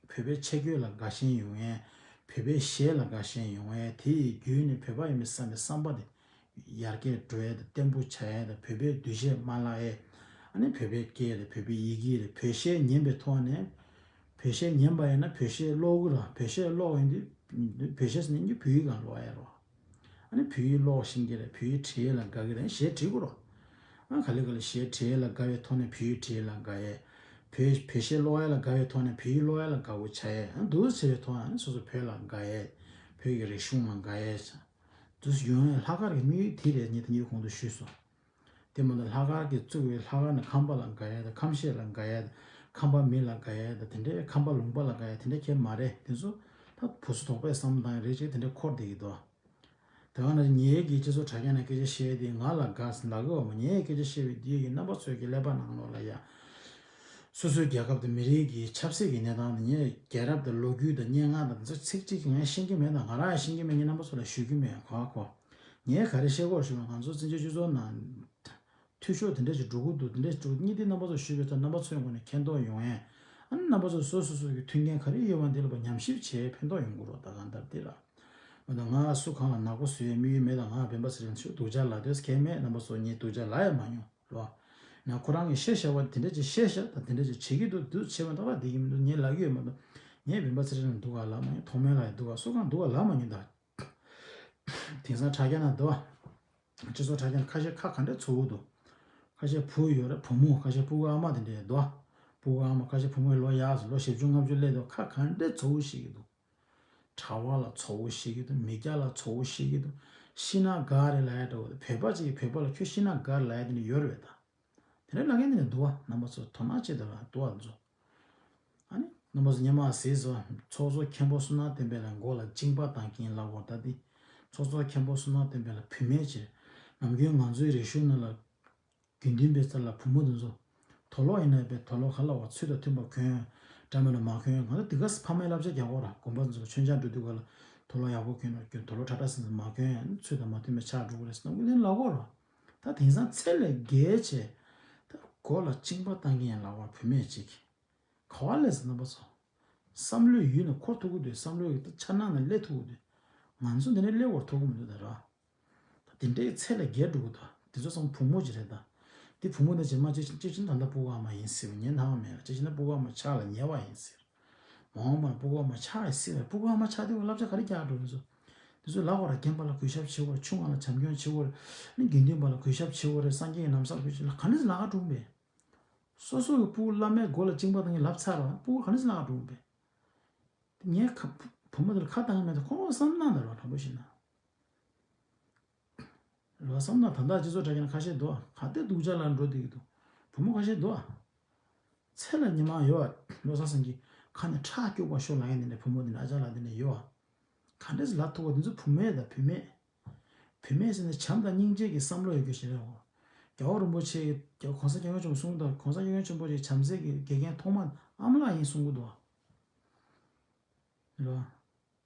བོད་པའི་ཆས་གོས་ལ་དགའ་ཞེན་ཡོང་ཡས། བོད་པའི་གཞས་ལ་དགའ་ཞེན་ཡོང་ཡས། དེ་ཡི་བརྒྱུད་ནས་བོད་པ་ཡིན་པའི་བསམ་པའི་བསམ་པ་དེ་ཡར་རྒྱས་འགྲོ་ཡས་དང་བརྟན་པོ་བྱ་ཡས་དང་། བོད་པའི་འདུ་ཤེས་མ་བརླག་ཡས། ཨ་ནི་བོད་པའི་སྐད་དང་བོད་པའི་ཡི་གེ་དང་བོད་གཞས་ཉན་པའི་ཐོག་ནས། བོད་གཞས་ཉན་པ་ཡིན་ན་བོད་གཞས་ཀློག་གི་ར། བོད་གཞས་ཀློག་ཡིན་དུས་བོད་གཞས་ཟེར་ནས་ཀྱི་བོད་ཡིག་སྒང་ཀློག་ཡས་རོ། ཨ་ནི་བོད་ཡིག་ཀློག་ཤེས་ཀྱི་རེད། བོད་ཡིག་བྲིས་ཡས་ལ་དགའ་གི་རེད། གཞས་བྲིས་དགོས་རོ། ཨ་ག་ལེ་ག་ལེ་གཞས་བྲིས་ཡས་ལ་དགའ་བའི་ཐོག་ནས་བོད་ཡིག་བྲིས་ཡས་ལ་དགའ་ཡས། བོད་བོད་གཞས་ཀློག་ཡས་ལ་དགའ་བའི་ཐོག་ནས་བོད་ཡིག་ཀློག་ཡས་ལ་དགའ་བོ་བྱ་ཡས། ཨ་འདུག་བྱས་པའི་ཐོག་ནས་ཨ་ནི་སོ་སོ་བོད་ལ་དགའ་ཡས། བོད་ཀྱི་རིག་གཞུང་ལ་དགའ་ཡས། འདུག་ཡོང་ཡས་ལྷག་དཀར་གྱི་དམིགས་ཡུལ་དེ་རེད། ངས་དེ་ངས་གོང་དུ་ཞུས་སོང་། དེ་མ་གཏོགས་ལྷག་དཀར་གྱིས་བཙུགས་པའི་ལྷག་དཀར་ནི་ཁམས་པ་ལ་དགའ་ཡས་དང་། ཁམས་གཞས་ལ་དགའ་ཡས་དང་། ཁམས་པ་མི་ལ་དགའ་ཡས་དང་། དེ་འདྲའི་ཁམས་པ་ལུང་པ་ལ་དགའ་ཡས་དེ་འདྲའི་ཁྱད་མ་རེད། དེ་ཚོ་ད་བུ་སུ་དོག་པས་བསམ་བློ་བཏང་ཡས་རེད་ཅེས་དེ་འདྲའི་འཁོར་བསྡད་ཀྱི་འདུག་དེ་ག་ནང་བཞིན་ངའི་གི་སྤྱི་ཚོགས་དྲ་རྒྱ་ནས་སྐད་ཆ་བཤད་དེ་ང་ལ་དགའ་ཟེར་ལབ་གི་ཡོད་མ། ངའི་སྐད་ཆ་བཤད་པའི་དུས་ཀྱི་རྣམ་པ་ཚོས་ཀྱི་ཀླད་པ་ནང་ལོགས་ལ་ཡ། སོ་སོའི་རྒྱལ་ཁབ་དང་མི་རིགས་ཀྱི་ཆབ་སྲིད་ཀྱི་གནས་སྟངས་དང་། ངའི་རྒྱལ་རབས་དང་ལོ་རྒྱུས་དང་སྙན་ངག་དང་དེ་ཚོ་ཚིག་གཅིག་གིས་ངས་ཤེས་ཀྱི་མེད་དང་། ང་རང་ཡང་ཤེས་ཀྱི་མེད། ངས་རྣམ་པ་ཚོ་ལ་ཞུ་གི་མེད་གོ་གོ། ངས་ག་རེ་བཤད་དགོས་ཞུ་ན། ང་ཚོ་བཙན་བྱོལ་སྤྱི་ཚོགས་ནང་འཐུས་ཤོར་དེ་འདྲ་ཞིག་འགྲོ་གི་འདུག་དེ་འདྲ་ཞིག་འགྲོ་གི་འདུག་སྙིང་དེ་རྣམ་པ་ཚོ་ཞུས་པའི་ཐོག་རྣམ་པ་ཚོའི་ངོས་ནས་མཁྱེན་རྟོགས་ཡོང་ཡས། ཨ་ནི་རྣམ་པ་ཚོ་སོ་སོ་སོ་གི་མཐུན་རྐྱེན་ག་རེ་ཡོད་པ་འདི་ལ་ཕར་ཉམས་ཞིབ་བྱས་ཕན་ཐོགས་ཡོང་གི་རེད། ད་གང་ལྟར་འདི་ལ་མ་གཏོགས་ང་སུ་གང་ལ་ནག་པོ་བཟོ་ཡས་དམིགས་ཡུལ་མེད། ད་ང་སྤེན་པ་ཚེ་རིང་ཚོས་སྡུག་ཅག་ལབ་འདོད་གང་ཡང་མེད། རྣམ་པ་ཚོ་ངས་སྡུག་ཅག་ལབ་ཡས་མ་མྱོང་ལོ། ན་ཁོ་རང་གིས་བཤད་བཞག་པ་དེ་འདྲ་ཅིག་བཤད་བཞག་དང་། དེ་འདྲ་ཅིག་བྱེད་ཀྱི་འདུག་འདུག་བྱེད་མ་ཐག་པ་བསྡད་ཀྱི་མི་འདུག་ངས་ལབ་ཀྱི་ཡོད་མ་གཏོགས། ངས་སྤེན་པ་ཚེ་རིང་ལ་སྡུག་ག་ལབ་མ་མྱོང་། ཐོག་མེད་ལ་ཡང་སྡུག་ག། སུ་གང་སྡུག་ག་ལབ་མ་མྱོང་ད། དེང་སང་དྲ་རྒྱ་ན་འདུག་བ། སྤྱི་ཚོགས་དྲ་རྒྱ་ན་ཁ་ཤས་ཁ་ག་འདྲས་ཚ་པོ་འདུག་ཁ་ཤས་བུ་ཡོད་རེད། བུ་མོ། ཁ་ཤས་སྤུ་གུ་ཨ་མ་དེ་འདྲས་འདུག་བ། སྤུ་གུ་ཨ་མ། ཁ་ཤས་བུ་མོ་ལོ་ཡག་སོང་། ལོ་བཞི་བཅུ་ལྔ་བཅུ་སླེབས་འདུག་ཁ་ག་འདྲས་ཚ་པོ་བཤད་ཀྱི་འདུག་གྲྭ་པ་ལ་ཚ་པོ་བཤད་ཀྱི་འདུག་མི་སྐྱ་ལ་ཚ་པོ་བཤད་ཀྱི་འདུག་ཤི་ན་དགའ་རེད་ལབ་ཡ་འདྲ་བོ། བོད་པ་ཅིག་གིས་བོད་པ་ལ་ཁྱོད་ཤི་ན་དགའ་རེད་ལབ་ཡ་དེ་འདྲ་ཡོད་རེད་པས་ད། དེ་འདྲ་ལབ་མཁན་དེ་འདྲ་འདུག་བ། རྣམ་པ་ཚོ་དོ་སྣང་བྱེད་དང་འདུག་བ་ཚོ། ཨ་ནི་རྣམ་པ་ཚོ་སྔོན་མ་གཟིགས་སོང་། ཚོགས་གཙོ་མཁན་པོ་བསོད་ནམས་བསྟན་འཕེལ་ལ་མགོ་ལ་གཅིན་པ་བཏང་གིན་ལབ་པ་ད་དེ། ཚོགས་གཙོ་མཁན་པོ་བསོད་ནམས་བསྟན་འཕེལ་ལ་བུད་མེད་བྱས། ནམ་རྒྱུན་ང་ཚོའི་རིག་གཞུང་ནང་ལ་དགེ་འདུན་པའི་རྩ་ལ་བུ་མོ་དེ་ཚོ། དུག་ལོག་ཡིན་ན་པའི་དུག་ལོག་ག་ལ་བ་ཚུལ་དང་མཐུན་པ་གྱོན། འདྲ་མིན་ན་མ་གྱོན། ང་ཚོ་དེ་ག་ས་ཕ་མའི་བསླབ་བྱ་རྒྱག་གོ་ར། དགོན་པ་ཚོ་མཆོད་མཇལ་འགྲོ་དུས་ག་ལ་དུག་ལོག་ཡག་པོ་གྱོན་ར། གྱོན། དུག་ལོག་ཁྲ་ཁྲ་སིང་སིང་མ་གྱོན། ཚུལ་དང་མ་མཐུན་པའི་ཆགས་འགྲོ་གི་རེད་ཟེར་ནམ་རྒྱུན་ལབ་གོ་ར། ད་དེང་སང་ཚད་ལས་བརྒལ་བྱས། ད་མགོ་ལ་གཅིན་པ་བཏང་གིན་ཡང་ལབ་པ་བུད་མེད་ཅིག་ག་བ་སླེབས་སོང་རྣམ་པ་ཚོ། བསམ་བློའི་ཡུལ་ནས་འཁོར་ཐུབ་ཀྱི་འདུག་བསམ་བློའི་ཡུལ་དེ་འཆར་སྣང་ནང་སླེབས་ཐུབ་ཀྱི་འདུག་ང་ཚོ་འདི་ནས་སླེབས་པར་ཐུབ་ཀྱི་མི་འདུག་ད་ར། ད་དེ་འདྲའི་ཚད་ལས་བརྒལ་འགྲོ་གི་འདུག་དེ་ཚོ་ཚང་མ་བུ་མོ་ཅིག་རེད་ད། དེ་བུ་མོ་དེ་རྗེས་མ་གཅིག་གཅིག་ཕྱིན་ད་ལྟ་སྤུ་གུ་ཨ་མ་ཡིན་ཟེར་བ་ཉན་ཐང་མེད་ལ། གཅིག་ཕྱིན་ན་སྤུ་གུ་ཨ་མ་ཆགས་ལ་ཉེ་བ་ཡིན་ཟེར། མ་འོངས་པར་སྤུ་གུ་ཨ་མ་ཆགས་ཡིན་ཟེར་བ། སྤུ་གུ་ཨ་མ་ཆགས་དུས་བསླབ་བྱ་ག་རེ་རྒྱག་འགྲོ་གི་འདུག་དེ་ཚོ་ལབ་དགོས་ར། རྒན་པ་ལ་གུས་ཞབས་བྱེད་དགོས་རེད། ཆུང་བ་ལ་བྱམས་སྐྱོང་བྱེད་དགོས་རེད། ནི་དགེ་འདུན་པ་ལ་གུས་ཞབས་བྱེད་དགོས་རེད། སངས་རྒྱས་ཀྱི་ན་བཟའ་གུས་ཞབས་ལ་ག་འདྲ་ཟེར་ལབ་ག་འགྲོ་གི་རེད། སོ་སོ་གི་སྤུ་གུ་བླ་མའི་མགོ་ལ་གཅིན་པ་བཏང་གིན་ལབ་ཚར་བ། སྤུ་གུ་ག་འདྲ་ཟེར་ལབ་ག་འགྲོ་གི་རེད། ངས་ཁ་བུ་བུ་མོ་དེ་ལ་ཁ་བཏང་གི་མེད་དེ། ཁོ་རང་བསམ་སྣང་དང་རོ་དྲང་པོ་བཤད་ན། རོ་བསམ་སྣང་ད་ལྟ་སྤྱི་ཚོགས་དྲ་རྒྱ་ན་ཁ་ཤས་འདུག་ཨ། ག་དེ་སྡུག་ཅག་ལ་འགྲོ་བསྡད་ཀྱི་འདུག་བུ་མོ་ཁ་ཤས་འདུག་ཨ། ཚེ་ལ་ཉི་མ་ཡོད་ཨ། བློ་བཟང་སེང་གེ་ཁ་ནས་ཁྲག་སྐྱུག་པ་ཤོར་ལབ་ཡ་དེ་འདྲ། བུ་མོ་དེ་འདྲ་ཨ་ཅག་ལབ་དེ་འདྲ་ཡོད་ཨ། ག་འདྲས་ལབ་ཐུབ་པ། དེ་ཚོ་བུད་མེད་དང་བུད་མེད། བུད་མེད་ཟེར་ན་བྱམས་དང་སྙིང་རྗེ་གི་བསམ་བློ་ཡོད་རྒྱུ་ཞིག་རེད་འོ། རྒྱལ་བ་རིན་པོ་ཆེ་གི་༸གོང་ས་༸སྐྱབས་མགོན་ཆེན་པོ་གསུང་དང་༸གོང་ས་༸སྐྱབས་མགོན་ཆེན་པོ་ཞིག་བྱམས་བརྩེ་གི་དགེ་རྒན་ཐོག་མ་ཨ་མ་ལགས་ཡིན་གསུང་གི་འདུག་ཨ། རེད་བ།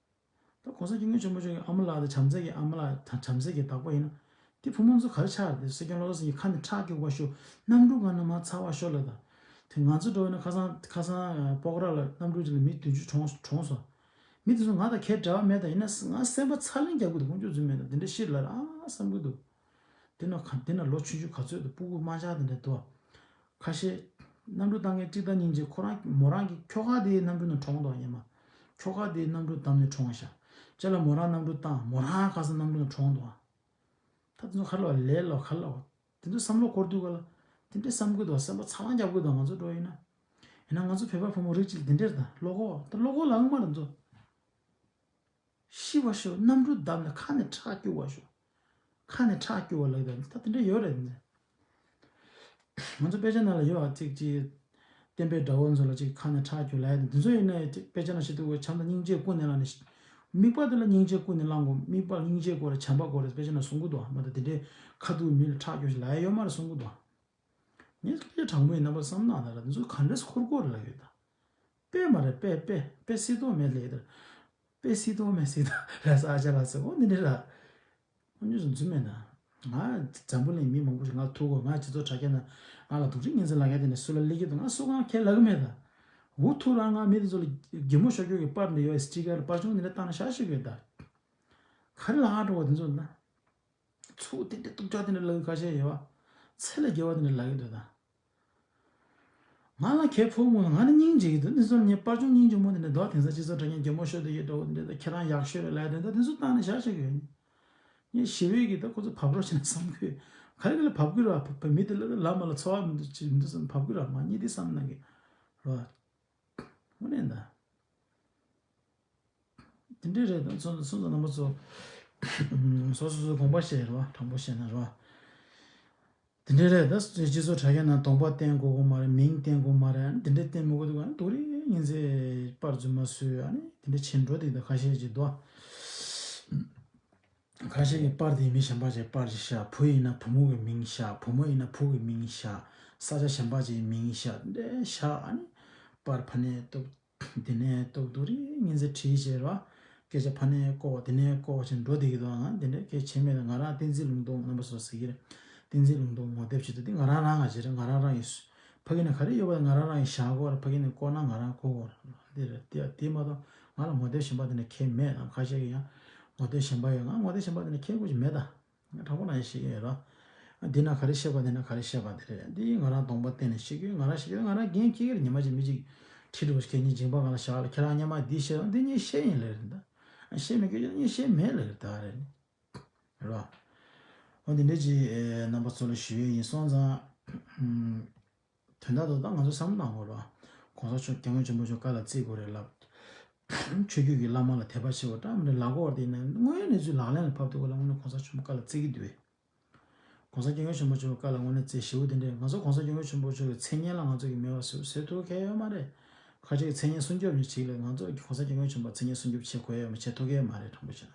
ད་༸གོང་ས་༸སྐྱབས་མགོན་ཆེན་པོ་མཆོག་གི་ཨ་མ་ལགས་དང་བྱམས་བརྩེ་གི་ཨ་མ་ལགས་དང་བྱམས་བརྩེ་གི་བདག་པོ་ཡིན་ན། དེ་བུ་མོ་ཚོ་ག་རེ་ཆགས་རེད། དེ་སྲིད་སྐྱོང་བློ་བཟང་སེང་གེ་ཁ་ནས་ཁྲག་སྐྱུག་པ་ཤོར། གནམ་གྲུ་སྒང་ནས་མར་ཚ་བ་ཤོར་ལབ་ད། དེ་ང་ཚོ་འགྲོ་ཡིན་ན་ཁ་སང་ཁ་སང་སྤོག་ར་ལ་གནམ་གྲུ་ཅིག་ལ་མི་བདུན་ཅུ་གྲོངས་གྲོངས་སོང་། མི་དེ་ཚོ་ང་དང་གའི་འབྲེལ་བ་མེད་ད། ཡིན་ན་ང་སེམས་པ་ཚ་ལན་རྒྱག་གི་འདུག་ཁོང་ཚོ་ཚོད་མེད་ད། དེ་འདྲ་ཤི་ལ་ར་བསམ་གི་འདུག་དེ་ན་ག་དེ་ན་ལོ་ཆུང་ཆུང་ག་ཚོད་དུ་སྤུ་གུ་དམར་འབྱར་དེ་འདྲ་འདུག་ཁ་ཤས་གནམ་གྲུ་བཏང་མཁན་གཅིག་དང་གཉིས་ཀྱིས་ཁོ་རང་མོ་རང་གི་ཁྱོ་ག་དེའི་གནམ་གྲུ་ནང་གྲོངས་འདུག་ཉི་མ། ཁྱོ་ག་དེའི་གནམ་གྲུ་བསྡམས་ནས་གྲོངས་ཤག་ཅེ་ལ་མོ་རང་གནམ་གྲུ་བཏང་། མོ་རང་ཁ་སང་གནམ་གྲུ་ནང་གྲོངས་འདུག་ད་དེ་ཚོ་ག་རེ་ལབ་ལས་ལབ་ག་རེ་ལབ། དེ་ཚོ་བསམ་བློ་འཁོར་དུས་ག་ལ། དེ་འདྲའི་བསམ་གི་འདུག་སེམས་པ་ཚ་བ་རྒྱབ་གི་འདུག་ང་ཚོ་འགྲོ་ཡིན་ན། ཡིན་ན་ང་ཚོ་བོད་པ་བུ་མོ་རིགས་གཅིག་དེ་འདྲས་ད་བློ་ཁོག་ད་བློ་ཁོག་ལངས་མ་རེད་ཚོ། ཤི་བ་ཤོག་གནམ་གྲུ་བརྡབས་ནས་ཁ་ནས་ཁྲག་སྐྱུག་བ་ཤོག་ཁ་ནས་ཁྲག་སྐྱུག་བ་ལབ་ད་ད་དེ་འདྲ་ཡོད་རེད་ནས། ང་ཚོ་དཔེ་ཆ་ནང་ལ་ཡོད་ཨ་ཅིག་ཅིག་བསྟན་པའི་དགྲ་བོ་ཚོ་ལ་ཅིག་ཁ་ནས་ཁྲག་སྐྱུག་ལབ་ཡ་དེ་འདི་ཚོ་ཡིན་ན་དཔེ་ཆ་ནང་ཞིག་ཏུ་བྱམས་དང་སྙིང་རྗེ་ཀུན་ནས་བསླངས་ནས། དམིགས་པ་དེ་ལ་སྙིང་རྗེ་ཀུན་ནས་བསླངས་དགོས། དམིགས་པ་ལ་སྙིང་རྗེ་དགོས་རེད། བྱམས་པ་དགོས་རེད། དཔེ་ཆ་ནང་གསུང་གི་འདུག་ཨ། མ་གཏོགས་དེ་འདྲའི་ཁ་ཐུག་མི་ལ་ཁྲག་སྐྱུག་ཞིག་ལབ་ཡ་ཡོད་མ་རེད་གསུང་གི་འདུག་ཨ། ངས་སྐད་ཆ་དྲང་པོ་ཡིན་ན་པ་བསམ་ན་ད་ར་འདི་ཚོ་ག་འདྲས་འཁོར་དགོས་རེད་ལབ་ཡོད་ད། དཔེ་མ་རེད། དཔེ་དཔེ་དཔེ་སྲིད་དོ་མེད་ལས་ད། དཔེ་སྲིད་དོ་མེད་སྲིད་ད་ལ་ས་ཨ་ཅག་ལ་ཟེར་འོ་འདི་འདྲ་ར། དངོས་གནས་སུ་རྫུན་མེད་ན། ང་འཛམ་བུ་གླིང་མི་མང་པོ་ཞིག་ང་ཐུག་གོ་ང་སྤྱི་ཚོགས་དྲ་རྒྱ་ན་ང་ལ་སྡུག་རིགས་ངན་ཚད་ལ་ངས་དེ་ནས་སུ་ལ་ལི་ཀི་དང་ང་སུ་གང་ཁས་ལ་གི་མེད་ད། འུ་ཐུག་རང་ང་མི་དེ་ཚོ་ལ་གད་མོ་ཤོར་རྒྱུ་གི་པར་འདི་ཡོད་སི་ཊི་ཀར་པར་ཆུང་འདི་འདྲ་བཏང་ན་ཤ་ཤི་གི་ད། ག་རེ་ལ་ཧ་འགྲོ་བ་དེ་ཚོ་ན། ཚུགས་དེ་འདྲ་སྟུག་ཅག་དེ་འདྲ་ལ་གི་ཁ་ཤས་ཡོད་བ། ཚད་ལས་བརྒལ་བ་དེ་འདྲ་ལ་གི་འདུག་ད། ང་ལ་ཁྱེད་ཕོག་མོ་ང་ནི་སྙིང་རྗེ་གི་འདུག་འདི་ཚོ་ངས་པར་ཆུང་སྙིང་རྗེ་མོ་དེ་འདྲ་འདུག་དེང་སང་སྤྱི་ཚོགས་དྲ་རྒྱ་གད་མོ་ཤོར་དུ་ཡོད་འགྲོ་འདི་འདྲ་ཁྱེད་རང་ཡག་ཤོས་རེད་ལབ་དེ་འདྲ་འདི་ཚོ་བཏང་ནས་བཞག་བཞག་གི་ཡོད་ནི། ངས་ཞི་བའི་གི་ད་ཁོ་ཚོ་བབ་རོགས་བྱས་ན་བསམ་གི་ཡོད། ག་རེ་གི་ལ་བབ་གི་ར་བབ་མི་དེ་ལ་ལ་མ་ལ་འཚོ་བ་མི་འདུག་ཅི་མི་འདུག་བསམ་བབ་གི་ར་མ་ཉིད་དེ་བསམ་ན་གི་ར། དངོས་གནས་ད། དེ་འདྲས་རེད་དང་སོང་སོང་ཙང་རྣམ་པ་ཚོ། སོ་སོ་སོའི་དགོངས་པ་བཞེས་རེད་བ་དྲང་པོ་བཤད་ན་རེད་བ། དེ་འདྲས་རེད་ད་སྤྱི་ཚོགས་དྲ་རྒྱ་ནང་གདོང་པ་བསྟན་དགོས་ཀྱི་མ་རེད། མིང་བསྟན་དགོས་མ་རེད། དེ་འདྲས་བསྟན་མི་དགོས་འདུག་ཨ་ནི་སྡུག་རིགས་ངན་ཚད་པར་རྫུན་མ་བཟོས་ཨ་ནི་དེ་འདྲས་བྱེད་འགྲོ་དེ་ད་ཁ་ཤས་ཀྱིས་འདུག་ཁ་ཤས་ཀྱིས་པར་དེ་མི་གཞན་པ་ཅིག་པར་ཅིག་བཞག་བུ་ཡིན་ན་བུ་མོ་གི་མིང་བཞག་བུ་མོ་ཡིན་ན་བུ་གི་མིང་བཞག་ས་ཆ་གཞན་པ་ཅིག་མིང་བཞག་འདྲས་བཞག་ཨ་ནི་པར་ཕ་ནས་གཏུབ། དེ་ནས་ཏོག་ཏོག་རིགས་ངན་ཚད་བྲིས་བྱས་ར། སྐད་ཆ་ཕ་ནས་ཀོ་དེ་ནས་ཀོ་ཅིག་འགྲོ་བསྡད་ཀྱི་འདུག་ང་དེ་འདྲ་སྐད་ཆ་མེད་ལ་ང་རང་བསྟན་འཛིན་ལུང་སྟོང་རྣམ་པ་ཚོ་ཟེར་གྱི་རེད། བསྟན་འཛིན་ལུང་སྟོང་ངོ་དེབ་བྱེད་དུས་དེ་ང་རང་རང་ང་བྱེད་རེད། ང་རང་རང་ཡིན། ཕ་གི་ནས་ག་རེ་ཡོད་པ་ང་རང་རང་ཡིན་བཞག་གོ་ར་ཕ་གི་ནས་ཀོ་ན་ང་རང་ཀོ་གོ་ར་དེ་རེད། དེ་དེ་མ་གཏོགས་ང་ལ་ངོ་དེབ་གཞན་པ་དེ་འདྲ་ཁྱེད་མེད་ལ་ཁ་ཤས་ཀྱིས་ཡང་ངོ་དེབ་གཞན་པ་ཡོད། ང་ངོ་དེབ་གཞན་པ་དེ་འདྲ་ཁྱེད་དགོས་ཀྱི་མེད་ད། ང་དྲང་པོ་ནང་བཞིན་ཤེས་ཀྱི་ཡོད་ར། འདི་ན་ག་རེ་བཤད་པ་འདི་ན་ག་རེ་བཤད་པ་འདི་རེད། འདི་ང་རང་གདོང་པ་བསྟན་ནས་ཤེས་ཀྱི་ཡོད། ང་རང་ཤེས་ཀྱི་ཡོད། ང་རང་འགན་འཁྱེར་གྱི་རེད། ཉི་མ་གཅིག་མི་གཅིག་ཁྲིད་འགྲོ་ཁྱེད་གཉིས་སྦྱིན་པ་གང་ལ་བཞག་ལ་ཁྱེད་རང་སྔོན་མ་འདི་བཤད་འདི་གཉིས་བཤད་ཡིན་ལེ་རེད་ད། བཤད་མི་དགོས་ཀྱི་གཉིས་བཤད་མེད་ལེ་རེད་ད་རེད། རེད་བ། འོ་འདི་འདྲས་ཀྱི་རྣམ་པ་ཚོ་ལ་ཞུ་ཡས་ཡིན་སོང་ཙང་། དོན་དག་ཏུ་ད་ང་ཚོ་བསམ་བློ་བཏང་དགོས་རེད་བ། གོང་ས་མཆོག་སྐྱབས་མགོན་ཆེན་པོ་མཆོག་བཀའ་ལ་བརྩི་དགོས་རེད་ལབ། ཆོས་བརྒྱུད་ཀྱི་བླ་མ་ལ་དད་པ་བྱེད་དགོས་འདྲ་མི་འདྲ་ལབ་དགོས་རེད་དེ་ཡིན་ན་དངོས་ཡོད་གནས་ཚུལ་ལག་ལེན་ལ་ཕབ་དུས་སྐབས་ལ་དངོས་གནས་གོང་ས་མཆོག་བཀའ་ལ་བརྩི་གི་འདུག་བས། གོང་ས་སྐྱབས་མགོན་ཆེན་པོ་མཆོག་བཀའ་ལ་དངོས་གནས་བརྩི་ཞེ་པོ་དེ་འདྲས་ང་ཚོ་གོང་ས་སྐྱབས་མགོན་ཆེན་པོ་མཆོག་གི་མཚན་སྙན་ལ་ང་ཚོ་གི་མེད་པ་ཟེར་ཟེར་ཐུབ་མཁན་ཡོད་མ་རེད། ཁ་ཅིག་གི་མཚན་སྙན་སྲུང་སྐྱོབ་ནི་ཅིག་ལས་ང་ཚོ་གོང་ས་སྐྱབས་མགོན་ཆེན་པོ་མཚན་སྙན་སྲུང་སྐྱོབ་བྱེད་དགོས་ཡོད་མ་བྱེད་ཐུབ་མཁན་ཡོད་མ་རེད་དྲང་པོ་བྱས་ན།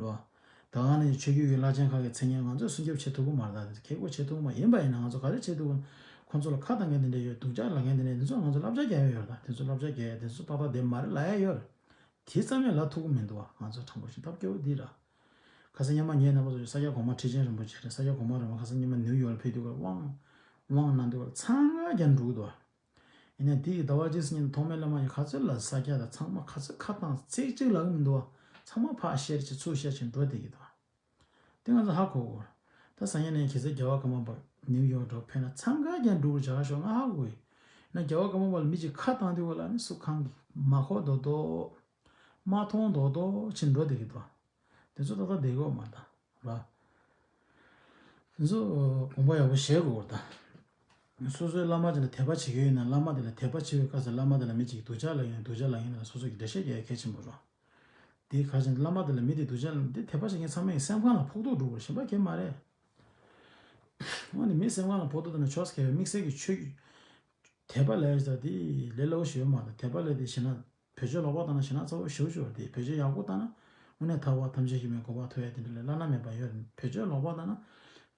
རེད་བ། ད་ག་ནས་ཆོས་བརྒྱུད་ཀྱི་བླ་ཆེན་ཁག་གི་མཚན་སྙན་ང་ཚོས་སྲུང་སྐྱོབ་བྱེད་ཐུབ་ཀྱི་མ་རེད། ད་དེ་ཁེ་གོ་བྱེད་ཐུབ་ཀྱི་མ་ཡིན་པ་ཡིན་ན་ང་ཚོ་ག་རེ་བྱེད་ཐུབ་ཀྱི། ཁོང་ཚོ་ལ་ཁ་གཏོང་མཁན་དེ་འདྲ་ཡོད། སྡུག་ཅག་ལབ་མཁན་དེ་འདྲ་དེ་ཚོ་ང་ཚོ་བསླབ་བྱ་རྒྱག་ཡ་ཡོད་རེད། དེ་ཚོ་བསླབ་བྱ་རྒྱག་ཡ་དེ་ཚོ་ཏག་ཏག་དེ་མ་རེད་ལབ་ཡ་ཡོད་རེད། དེ་ཙམ་ཡང་ལབ་ཐུབ་ཀྱི་མི་འདུག་བ། ང་ཚོ་དྲང་པོ་བཤད་སྟབས་སྐྱོ་བོ་འདི་ར། ཁ་སང་སྔོན་མ་ངའི་རྣམ་པ་ཚོ་ས་སྐྱ་གོང་མ་ཁྲི་ཆེན་རིན་པོ་ཆེ་རེད། ས་སྐྱ་གོང་མ་རིན་པོ་ཁ་སང་སྔོན་མ་ནིའུ་ཡོག་ལ་ཕེབས་དུས་སྐབས་དབང་། དབང་གནང་དུས་སྐབས་ཚང་མ་རྒྱ་འགྲོ་གི་འདུག་བ། ཡིན་ནའི་དེ་ཡི་ཟླ་བ་རྗེས་སུ་ཉིན་ཐོག་མའི་བླ་མ་ཡི་ག་ཚོད་ལ་ས་སྐྱ་དང་ཚང་མ་ག་ཚོད་ཁ་བཏང་ཚིག་གཅིག་ལབ་གི་མི་འདུག་བ། ཚང་མ་ཕར་བཤད་ཅིག་ཚུར་བཤད་ཅིག་འགྲོ་བསྡད་ཀྱི་འདུག་བ། དེ་ང་ཚོ་ཧ་གོ་གོ། ད་སང་ཉིན་ནས་ཁྱེད་ཚོ་རྒྱལ་བ་ཀརྨ་པ་ནིའུ་ཡོག་འགྲོ་ཕེབས་ན་འཚང་ཁ་རྒྱག་འགྲོ་གི་བྱ་ཤོག་ང་ཧ་གོ་གི། ན་རྒྱལ་བ་ཀརྨ་པ་ལ་མི་གཅིག་ཁ་བཏང་དུས་སྐབས་ལ་ནི་སུ་གང་གི་མ་ཁོག་རྡོག་རྡོག་མ་མཐོང་རྡོག་རྡོག་ཕྱིན་འགྲོ་བསྡད་ཀྱི་འདུག་དེ་ཚོ་ཏག་ཏག་བསྡད་དགོས་མ་རེད་ད། ར། དེ་ཚོ་དགོངས་པ་ཡག་པོ་བཞེས་དགོས་རེད་ད། སོ་སོའི་བླ་མ་ཅིག་ལ་དད་པ་བྱེད་ཀྱི་ཡོད་ན་བླ་མ་དེ་ལ་དད་པ་བྱེད་པའི་སྐབས་སུ་བླ་མ་དེ་ལ་མི་གཅིག་སྡུག་ཅག་ལབ་ཡིན་ན་སྡུག་ཅག་ལབ་ཡིན་ན་སོ་སོ་གི་འགྲེལ་བཤད་རྒྱག་ཡ་གལ་ཆེན་པོ་རེད། དེའི་ཁ་ཅན་བླ་མ་དེ་ལ་མི་དེ་སྡུག་ཅག་ལབ་དེ་དད་པ་བྱེད་མཁན་ཚང་མ་ཡི་སེམས་ཁམས་ལ་ཕོག་ཐུག་འགྲོ་དགོས་རེད། གཞན་པ་གང་ཡང་མ་རེད། འོ་ནི་མིའི་སེམས་ཁམས་ལ་ཕོག་ཐུག་བཏང་ན་ཕྱོགས་སུ་ཁེལ་བའི་དམིགས་བསལ་གྱི་ཆོས་ཀྱི་དད་པ་ལབ་ཡ་ཟེར་དེ་ལས་སླ་པོ་ཞིག་ཡོད་མ་རེད། དད་པ་ལབ་དེ་ཞེ་ན། བེད་སྤྱོད་ལོག་པ་བཏང་ན་ཞེ་ན་ཚ་པོ་ཞེ་པོ་ཅིག་ཡོད་རེད་དེ། བེད་སྤྱོད་ཡག་པོ་བཏང་ན་དངོས་གནས་ཐར་པ་ཐམས་ཅད་མཁྱེན་པའི་གོ་འཕང་ཐོབ་ཡ་དེ་འདྲ་ལས་བླ་ན་མེད་པ་ཡོད་རེད། བེད་སྤྱོད་ལོག་པ་བཏང་ན་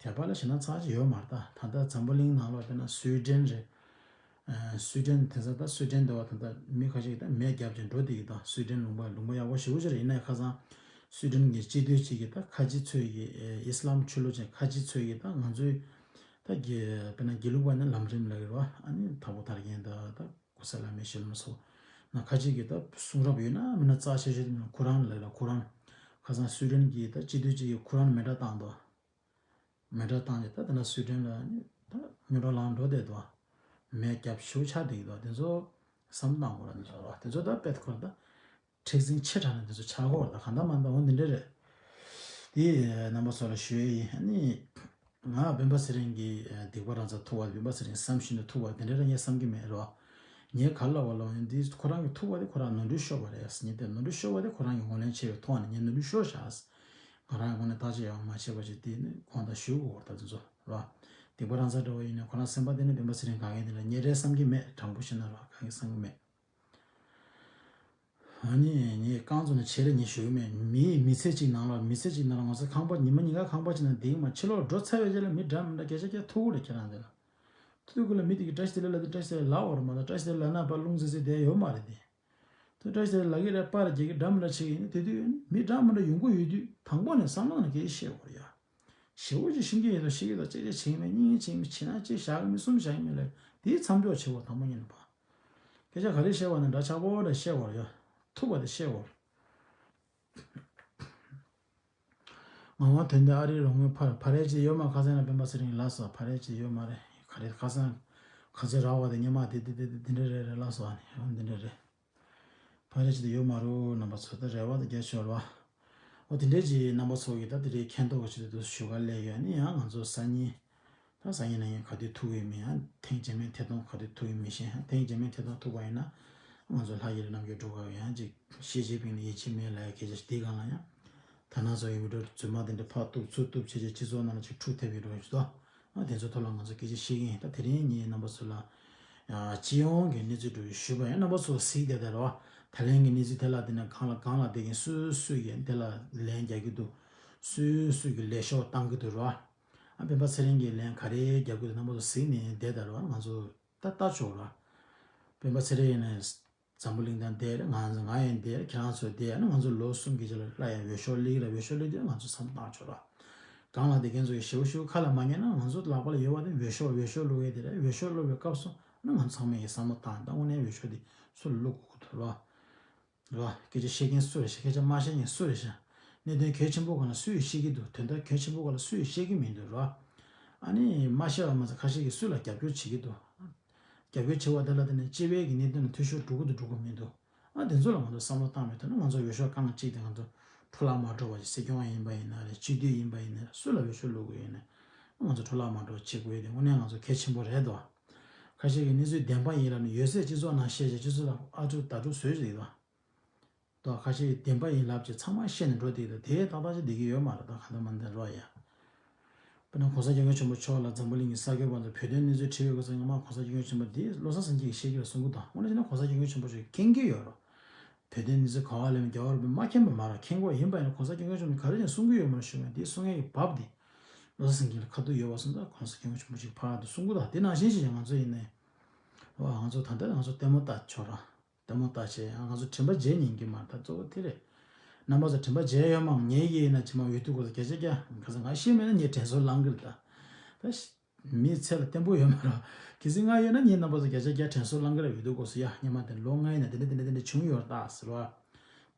དད་པ་ལ་ཞེ་ན་ཚ་ཅིག་ཡོད་མ་རེད་ད། ད་ལྟ་འཛམ་བུ་གླིང་ནང་ལོགས་དཔེར་ན་སུའི་ཌེན་རེད། ཨ་སུའི་ཌེན་དེང་སང་ད་སུའི་ཌེན་འདྲ་བ་ད་ལྟ་མི་ཁ་ཤས་ཀྱིས་ད་མེ་བརྒྱབ་ཅིང་འགྲོ་བསྡད་ཀྱི་ད། སུའི་ཌེན་ལུང་པ་ལུང་པ་ཡག་པོ་ཞེ་པོ་ཅིག་རེད། ཡིན་ན་ཡང་ཁ་སང་སུའི་ཌེན་གྱི་སྤྱི་འཐུས་གཅིག་གིས་ད་ཁ་ཆེ་ཚོས་ཀྱི་ཨི་སི་ལམ་ཆོས་ལུགས་ཅན་ཁ་ཆེ་ཚོས་ཀྱི་ད་ང་ཚོའི་ད་དགེ་དཔེར་ན་དགེ་ལུགས་པ་ནི་ལམ་རིམ་ལ་ཡོད་རེད་བ། ཨ་ནི་དྭགས་པོ་དར་རྒྱན་ད་ད། གོང་ས་བླ་མའི་ཞལ་ལུང་སོགས་ན་ཁ་ཅིག་གིས་ད་གསུང་རབ་ཡོད་ན་མིན་ན་རྩ་ཆེ་ཤོས་དེ་ནི་ཁུ་རན་ལབ་ལ། ཁུ་རན། ཁ་སང་སུའི་ཌེན་གྱི་ད་སྤྱི་འཐུས་གཅིག་གིས་ཁུ་རན་མེ་སྲེག་བཏང་འདུག་མེ་སྲེག་བཏང་རྗེས་ད་དེ་ན་སུའི་ཌེན་ལ་ནི་ད་མེ་སྲེག་ལངས་འགྲོ་བསྡད་འདུག་མེ་བརྒྱབ་ཤུགས་ཆག་བསྡད་ཀྱི་འདུག་དེ་ཚོ་བསམ་བློ་བཏང་དགོས་ར། དེ་ཚོ་ར་དེ་ཚོ་ད་དཔེ་ཁོ་ར་ད། མཁྲེགས་འཛིན་ཆེ་དྲགས་ནས་འདི་ཚོ་ཆགས་ཀྱི་ཡོད་རེད། ད་གང་ལྟར་མ་ལྟར་འོ་འདི་འདྲ་རེད། དེ་རྣམ་པ་ཚོ་ལ་ཞུ་ཡས་ཡིན། ཨ་ནི་ང་སྤེན་པ་ཚེ་རིང་གི་སྡིག་པ་རང་ཚ་ཐུབ་པ། སྤེན་པ་ཚེ་རིང་བསམ་བཞིན་དུ་ཐུབ་པ་དེ་འདྲ་ར་ངས་བསམ་གྱི་མེད་རོ། ངས་ག་ལ་བ་ལ་འདི་ཁོ་རང་གི་ཐུབ་པ་དེ་ཁོ་རང་ནོར་འཁྲུལ་ཤོར་བ་རེད་ཟེར། ངས་དེ་ནོར་འཁྲུལ་ཤོར་བ་དེ་ཁོ་རང་གི་ངོས་ལེན་བྱས་པའི་ཐོག་ནས་ངས་ནོར་འཁྲུལ་ཤོར་བཞག་ཟེར། ང་རང་ངོས་ནས་བརྟག་དཔྱད་ཡག་པོ་མ་བྱས་པ་ཅིག་དེ་ནི་ཁོང་དང་ཞུ་དགོས་པ་རེད། ད་དེ་ཚོ་རོ། སྡིག་པ་རང་ཚ་འདྲ་བ་ཡིན་ན་ཁོ་རང་སེམས་པ་དེ་ནི་སྤེན་པ་ཚེ་རིང་དགའ་མཁན་དེ་འདྲ་ངས་རེད་བསམ་གྱི་མེད། དྲང་པོ་བཤད་ན་རོ། དགའ་མཁན་བསམ་གྱི་མེད། ཨ་ནི་ངས་རྐང་བཙུགས་ནས་ཆེ་རེ་ངས་ཞུ་གི་མེད། མིའི་མི་ཚེ་གཅིག་ནང་ལ་མི་ཚེ་གཅིག་ནང་ལ་ང་ཚོ་ཁང་པ་ཉི་མ་ཉིན་གང་ཁང་པ་གཅིག་ནང་བསྡད་ཀྱི་མ། ཕྱི་ལོགས་འགྲོ་ཚར་བའི་རྗེས་ལ་མི་འདྲ་མི་འདྲ་སྐད་ཆ་སྐད་ཐུག་གི་རེད། ཁྱེད་རང་དེ་ལ་ཐུག་གི་ལ་མི་དེ་གི་བཀྲ་ཤིས་བདེ་ལེགས་ལབ་དུས་བཀྲ་ཤིས་བདེ་ལེགས་ལབ་ན་ཕར་རླུང་རྩེ་རྩེ་བསྡད་ཡོད་མ་རེད་དེ། ཐུག་བཀྲ་ཤིས་བདེ་ལེགས་ལབ་ཀྱི་རེད། པར་རྒྱག་གི་འདྲ་མི་འདྲ་བྱེད་ཀྱི་ཡིན་ན་དེ་དུས་མི་འདྲ་མི་འདྲ་ཡོང་གི་ཡོད་དུས་དང་པོ་ནས་བསམ་བློ་ནས་སྐད་ཆ་བཤད་དགོས་རེད་ཡ། ཞེ་པོ་ཅིག་ཤེས་ཀྱི་ཡོད་དོ། ཤེས་ཀྱི་དོ། ཅིག་ཅིག་བྱེད་ཀྱི་མེད། གཉིས་གཉིས་བྱེད་ཀྱི་མེད། བྱེད་ན་གཅིག་བཞག་གི་མེད། གསུམ་བཞག་གི་མེད་ལབ། དེའི་མཚམས་འཇོག་བྱེད་དགོས། དང་པོ་ཉིད་ནས་ཕར་སྐད་ཆ་ག་རེ་བཤད་པ་ན་འདྲ་ཆགས་པོ་འདྲ་བཤད་དགོས་རེད་ཡ། ཐུབ་པ་དེ་བཤད་དགོས་རེད། ངག་དབང་དོན་ལྡན། ཨ་རིའི་རོགས་དངུལ་འཕར། འཕར་ཡས་ཅིག་ཡོད་མ། ཁ་སང་ན་སྤེན་པ་ཚེ་རིང་ལབ་སོང་། འཕར་ཡས་ཅིག་ཡོད་མ་རེད། ག་རེ་ཁ་སང་ཁ་ཚེ་ར་བ་དེ་ཉི་མ་དེ་དེ་དེ་དེ་འདྲ་རེད་རེད་ལབ་སོང་། ཨ་ནི་འོ་འདི་འདྲ་རེད། འཕར་ཡས་ཅིག་དེ་ཡོད་མ་རེད། རྣམ་པ་ཚོ་ད་རེ་བ་དེ་རྒྱབ་ཤོར་བ། འོ་དེ་འདྲས་ཀྱི་རྣམ་པ་ཚོ་གིས་ད་དེ་རེད། མཁྱེན་རྟོགས་ཀྱི་ཆེད་དུ་ཞུ་ག་སླེབས་ཡོད། ཨ་ནི་ཡང་ང་ཚོ་སང་ཉིན། ད་སང་ཉིན་གནངས་ཉིན་ག་དུས་ཐུག་ཡོད་མེད། ཡང་ཐེངས་རྗེས་མའི་ཐད་གཏོང་ག་དུས་ཐུག་ཡོད་མེད་ཤེས། ཐེངས་རྗེས་མའི་ཐད་གཏོང་ཐུག་པ་ཡིན་ན་ང་ཚོ་ལྷ་རྒྱལ་རྣམ་རྒྱལ་སྒྲུབ་སྐབས་ཡང་ཅིག་ཞི་ཅིན་ཕིང་ལ་ཡིད་ཆེས་མེད་ལབ་ཡ་སྐད་ཆ་འདི་སྒང་ལ་ཡང་ད་ན་ཚོ་ཡི་བི་ཌིའོ་རྫུན་མ་དེ་འདྲ་ཕར་གཏུབ་ཚུར་གཏུབ་བྱས་བྱས་སྤྱི་ཚོགས་ནང་ལ་ཅིག་འཁྲུག་ཐེབས་ཡོད་འགྲོ་ཞུ་དོ། ཨ་དེ་ཚོ་ཐོག་ལ་ང་ཚོ་སྐད་ཆ་བཤད་ཀྱི་ཡིན། ད་དེ་རིང་ངས་རྣམ་པ་ཚོ་ལ་ཡ་སྤྱི་ཡོངས་ཀྱི་གནས་ཚུལ་འགྲོ་ཞུས་པ་ཡིན། རྣམ་པ་ཚོ་གཟིགས་བསྡད་དེ་རེད་བ། ད་ལན་གྱི་གནས་ཚུལ་དེ་ལ་བལྟས་ན་སྒང་ལ་སྒང་ལ་བསྡད་མཁན་སུ་སུ་ཡིན་དེ་ལ་ལན་རྒྱག་གི་འདུག་སུ་སུ་གི་ལས་ཤོག་བཏང་གི་འདུག་རེད་བ། ཨ་སྤེན་པ་ཚེ་རིང་གིས་ལན་ག་རེ་རྒྱག་དགོས་འདུག་རྣམ་པ་ཚོ་གཟིགས་ནས་བསྡད་དེ་རེད་བ། ང་ཚོ་ད་ལྟ་ཆོག་ར། སྤེན་པ་ཚེ་རིང་ཡིན་ནས་འཛམ་བུ་གླིང་སྟེང་བསྡད་རེད། ང་ང་ཡང་བསྡད་རེད། ཁྱེད་རང་ཚོ་བསྡད་ཡ་ན་ང་ཚོ་ལོ་གསུམ་གྱི་རྗེས་ལ་སླར་ཡང་འོས་ཤོག་སླེབས་རེད། འོས་ཤོག་སླེབས་དུས་ང་ཚོ་བསམ་བློ་བཏང་ཆོག་ར། སྒང་ལ་བསྡད་མཁན་ཚོ་ཡི་ཞེ་པོ་ཞེ་པོ་ཁ་ལ་མ་ཉན་ན་ང་ཚོ་ལག་པ་ལ་ཡོད་པ་དེ་འོས་ཤོག་འོས་ཤོག་བླུག་ཡས་དེ་རེད། འོས་ཤོག་བླུག་པའི་སྐབས་སུ་ན་ང་ཚོ་ཚང་མས་ཡི་བསམ་བློ་བཏང་ད་དངོས་གནས་འོས་ཤོག་དེ་སུ་ལ་བླུག་དགོས་ཀྱི་འདུག་ར། རེད་བ། སྐད་ཆ་བཤད་མཁན་སུ་རེད་ཤག་སྐད་ཆ་མ་བཤད་མཁན་སུ་རེད་ཤག་གནད་དོན་གལ་ཆེན་པོ་སྒང་ལ་སུ་ཡིས་བཤད་ཀྱི་འདུག་དོན་དག་གལ་ཆེན་པོ་སྒང་ལ་སུ་ཡིས་བཤད་ཀྱི་མི་འདུག་རེད་བ། ཨ་ནི་མ་བཤད་པ་མ་ཚད་ཁ་ཤས་ཀྱིས་སུ་ལ་རྒྱབ་སྐྱོར་བྱེད་ཀྱི་འདུག་རྒྱབ་སྐྱོར་བྱེད་པ་དེ་ལ་བརྟེན་ནས་སྤྱི་པའི་གི་གནད་དོན་ལ་འཐུས་ཤོར་འགྲོ་གི་འདུག་འགྲོ་གི་མི་འདུག་ཨ་དེ་ཚོ་ལ་ང་ཚོ་བསམ་བློ་བཏང་མེད་ཐུབ་ན་ང་ཚོ་འོས་ཤོག་རྐང་གཅིག་དེ་ང་ཚོ་འཕྲོ་བརླག་མ་འགྲོ་བ་ཞིག་སྲིད་སྐྱོང་ཡིན་པ་ཡིན་ན་རེད། སྤྱི་འཐུས་ཡིན་པ་ཡིན་ན་རེད། སུ་ལ་འོས་ཤོག་བླུག་དགོས་ཡིན་ན་ང་ཚོ་འཕྲོ་བརླག་མ་འགྲོ་བ་བྱེད་དགོས་ཡ་དེ་དངོས་གནས་ང་ཚོ་གལ་ཆེན་པོ་རེད་དོ། ཁ་ཤས་ཀྱིས་གནས་ཚུལ་བདེན་པ་ཡིན་ལབ་ནས་ཡོད་ཚད་སྤྱི་ཚོགས་ནང་བཤད་བྱས་སྤྱི་ཚོགས་ལ་ཨ་ཀྲུག་ད་ཀྲུག་བཟོས་བྱས་ཡོད་དོ། ཁ་ཤས་ཀྱིས་བདེན་པ་ཡིན་ལབ་བྱས་ཚང་མ་བཤད་ནས་འགྲོ་བསྡད་ཡོད་དོ། དེ་ཏག་ཏག་ཅིག་བསྡད་ཀྱི་ཡོད་མ་རེད་ད། གང་ལྟར་མ་འདི་རོ་ཡ། དཔེར་ན་གོང་ས་སྐྱབས་མགོན་ཆེན་པོ་མཆོག་ལ་འཛམ་བུ་གླིང་གི་གསར་འགོད་པ་ཚོ་བོད་དོན་གནས་ཚུལ་དྲི་བའི་སྐབས་སུ་ངོ་མ་གོང་ས་སྐྱབས་མགོན་ཆེན་པོ་འདི་བློ་བཟང་སེང་གེ་གིས་བཤད་ཀྱི་རེད་གསུང་གི་འདུག་དངོས་གནས་བྱས་ན་གོང་ས་སྐྱབས་མགོན་ཆེན་པོ་མཆོག་མཁྱེན་གྱི་ཡོད་རེད། བོད་དོན་གནས་ཚུལ་ག་པར་སླེབས་ནས་རྒྱལ་བ་རིན་པོ་ཆེ་མ་མཁྱེན་པ་མ་རེད། མཁྱེན་གྱི་ཡོད་ཡིན་པ་ཡིན་ན་གོང་ས་སྐྱབས་མགོན་ཆེན་པོ་ག་རེ་ཡང་གསུང་གི་ཡོད་མ་རེད་ཞུ་ཡ། དེ་གསུང་ཡས་ཀྱི་བབ་དེ་བློ་བཟང་སེང་གེ་ལ་ཁ་ཐུག་ཡོད་པ་སོང་ཙང་གོང་ས་སྐྱབས་མགོན་ཆེན་པོ་མཆོག་ཕར་དུ་གསུང་གི་འདུག་དེ་ནང་བཞིན་ཞིག་ང་ཚོ་ཡིན་ནའི་ང་ཚོ་ད་ལྟ་ང་ཚོ་ལྟད་མོ་ལྟ་ཆོག་ར། ལྟད་མོ་ལྟ་བྱས་ང་ཚོ་དྲན་པ་བརྗེད་ཉན་གྱི་མ་རེད། ད་གཙོ་བོ་དེ་རེད། རྣམ་པ་ཚོ་དྲན་པ་བརྗེད་ཡོད་མང་ཉེ་གི་ཡིན་ན་ཇི་མ་འོས་བསྡུ་སྐོར་ལ་སྐད་ཆ་རྒྱག་ག་ཚོད་ང་ཤེས་མེད་ན་ངས་དྲན་གསོ་བསླང་གི་རེད་ད། ད་ཤ- མིའི་ཚེ་ལ་བརྟན་པོ་ཡོད་མ་རེད། གལ་སྲིད་ང་ཡོད་ན་ངས་རྣམ་པ་ཚོ་སྐད་ཆ་རྒྱག་དྲན་གསོ་བསླང་གི་རེད། འོས་བསྡུ་སྐོར་སུ་ཡ་སྔོན་མ་དེ་ལོ་ལྔའི་ནང་དེ་འདྲ་དེ་འདྲ་དེ་འདྲ་བྱུང་ཡོད་རེད་ད་ཟེར་བ།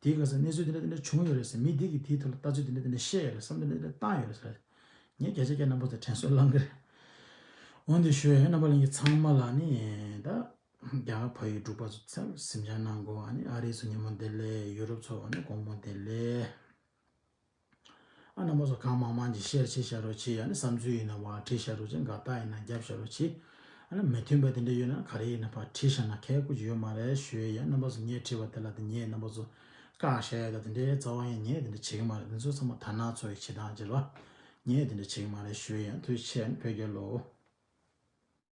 དེའི་སྐབས་སུ་གནས་ཚུལ་དེ་འདྲ་དེ་འདྲ་བྱུང་ཡོད་རེད་ཟེར། མི་འདི་གིས་དེའི་ཐོག་ལ་ལྟ་ཚུལ་དེ་འདྲ་དེ་འདྲ་བཤད་ཡོད་རེད། བསམ་དེ་འདྲ་དེ་འདྲ་བཏང་ཡོད་རེད་ཟེར། ངས་སྐད་ཆ་རྒྱག་རྣམ་པ་ཚོ་དྲན་གསོ་བསླང་གི་རེད། འོན་ཏེ་ཞུ་ཡ་ཡོད་རྣམ་པ་ལྷན་རྒྱས་ཚང་མ་ལ་ནི་ད། རྒྱ་གར་བལ་ཡུལ་འབྲུག་པ་ཚོ་ཚང་མ་གཟིམ་འཇག་གནང་དགོས། ཨ་ནི་ཨ་རི་ཚོ་ཉིན་མོ་བདེ་ལེགས། ཡུ་རོབ་ཚོ་ཨ་ནི་དགོང་མོ་བདེ་ལེགས། ཨ་རྣམ་པ་ཚོ་གང་མང་མང་ཅིག་ཤེར་བྱེད་བཞག་རོགས་གྱིས། ཨ་ནི་བསམ་ཚུལ་ཡིན་ན་བ་བྲིས་བཞག་རོགས་གྱིས། དགའ་རྟགས་ཡིན་ན་རྒྱབ་བཞག་རོགས་གྱིས། ཨ་ནི་མི་མཐུན་པ་དེ་འདྲ་ཡོད་ན་ག་རེ་ཡིན་ན་ཕར་བྲིས་བཞག་ན་ཁག་པོ་ཅིག་ཡོད་མ་རེད་ཞུ་ཡ་ཡིན། རྣམ་པ་ཚོ་ངས་བྲིས་པ་དེ་ལ་དེ་ངས་རྣམ་པ་ཚོ་བཀག་བཞག་ཡ་ད་དེ་འདྲའི་རྩ་བ་ཡིན་ངས་དེ་འདྲ་བྱེད་ཀྱི་མ་རེད། དེ་ཚོ་ཚང་མ་དར་ནག་ཚོ་ཡི་བྱེད་སྟངས་ཅིག་རེད་བ། ངས་དེ་འདྲ་བྱེད་ཀྱི་མ་རེད་ཞུ་ཡ་ཡིན། ཐུགས་རྗེ་ཆེ། ཨ་ནི་བོད་རྒྱལ་ལོ།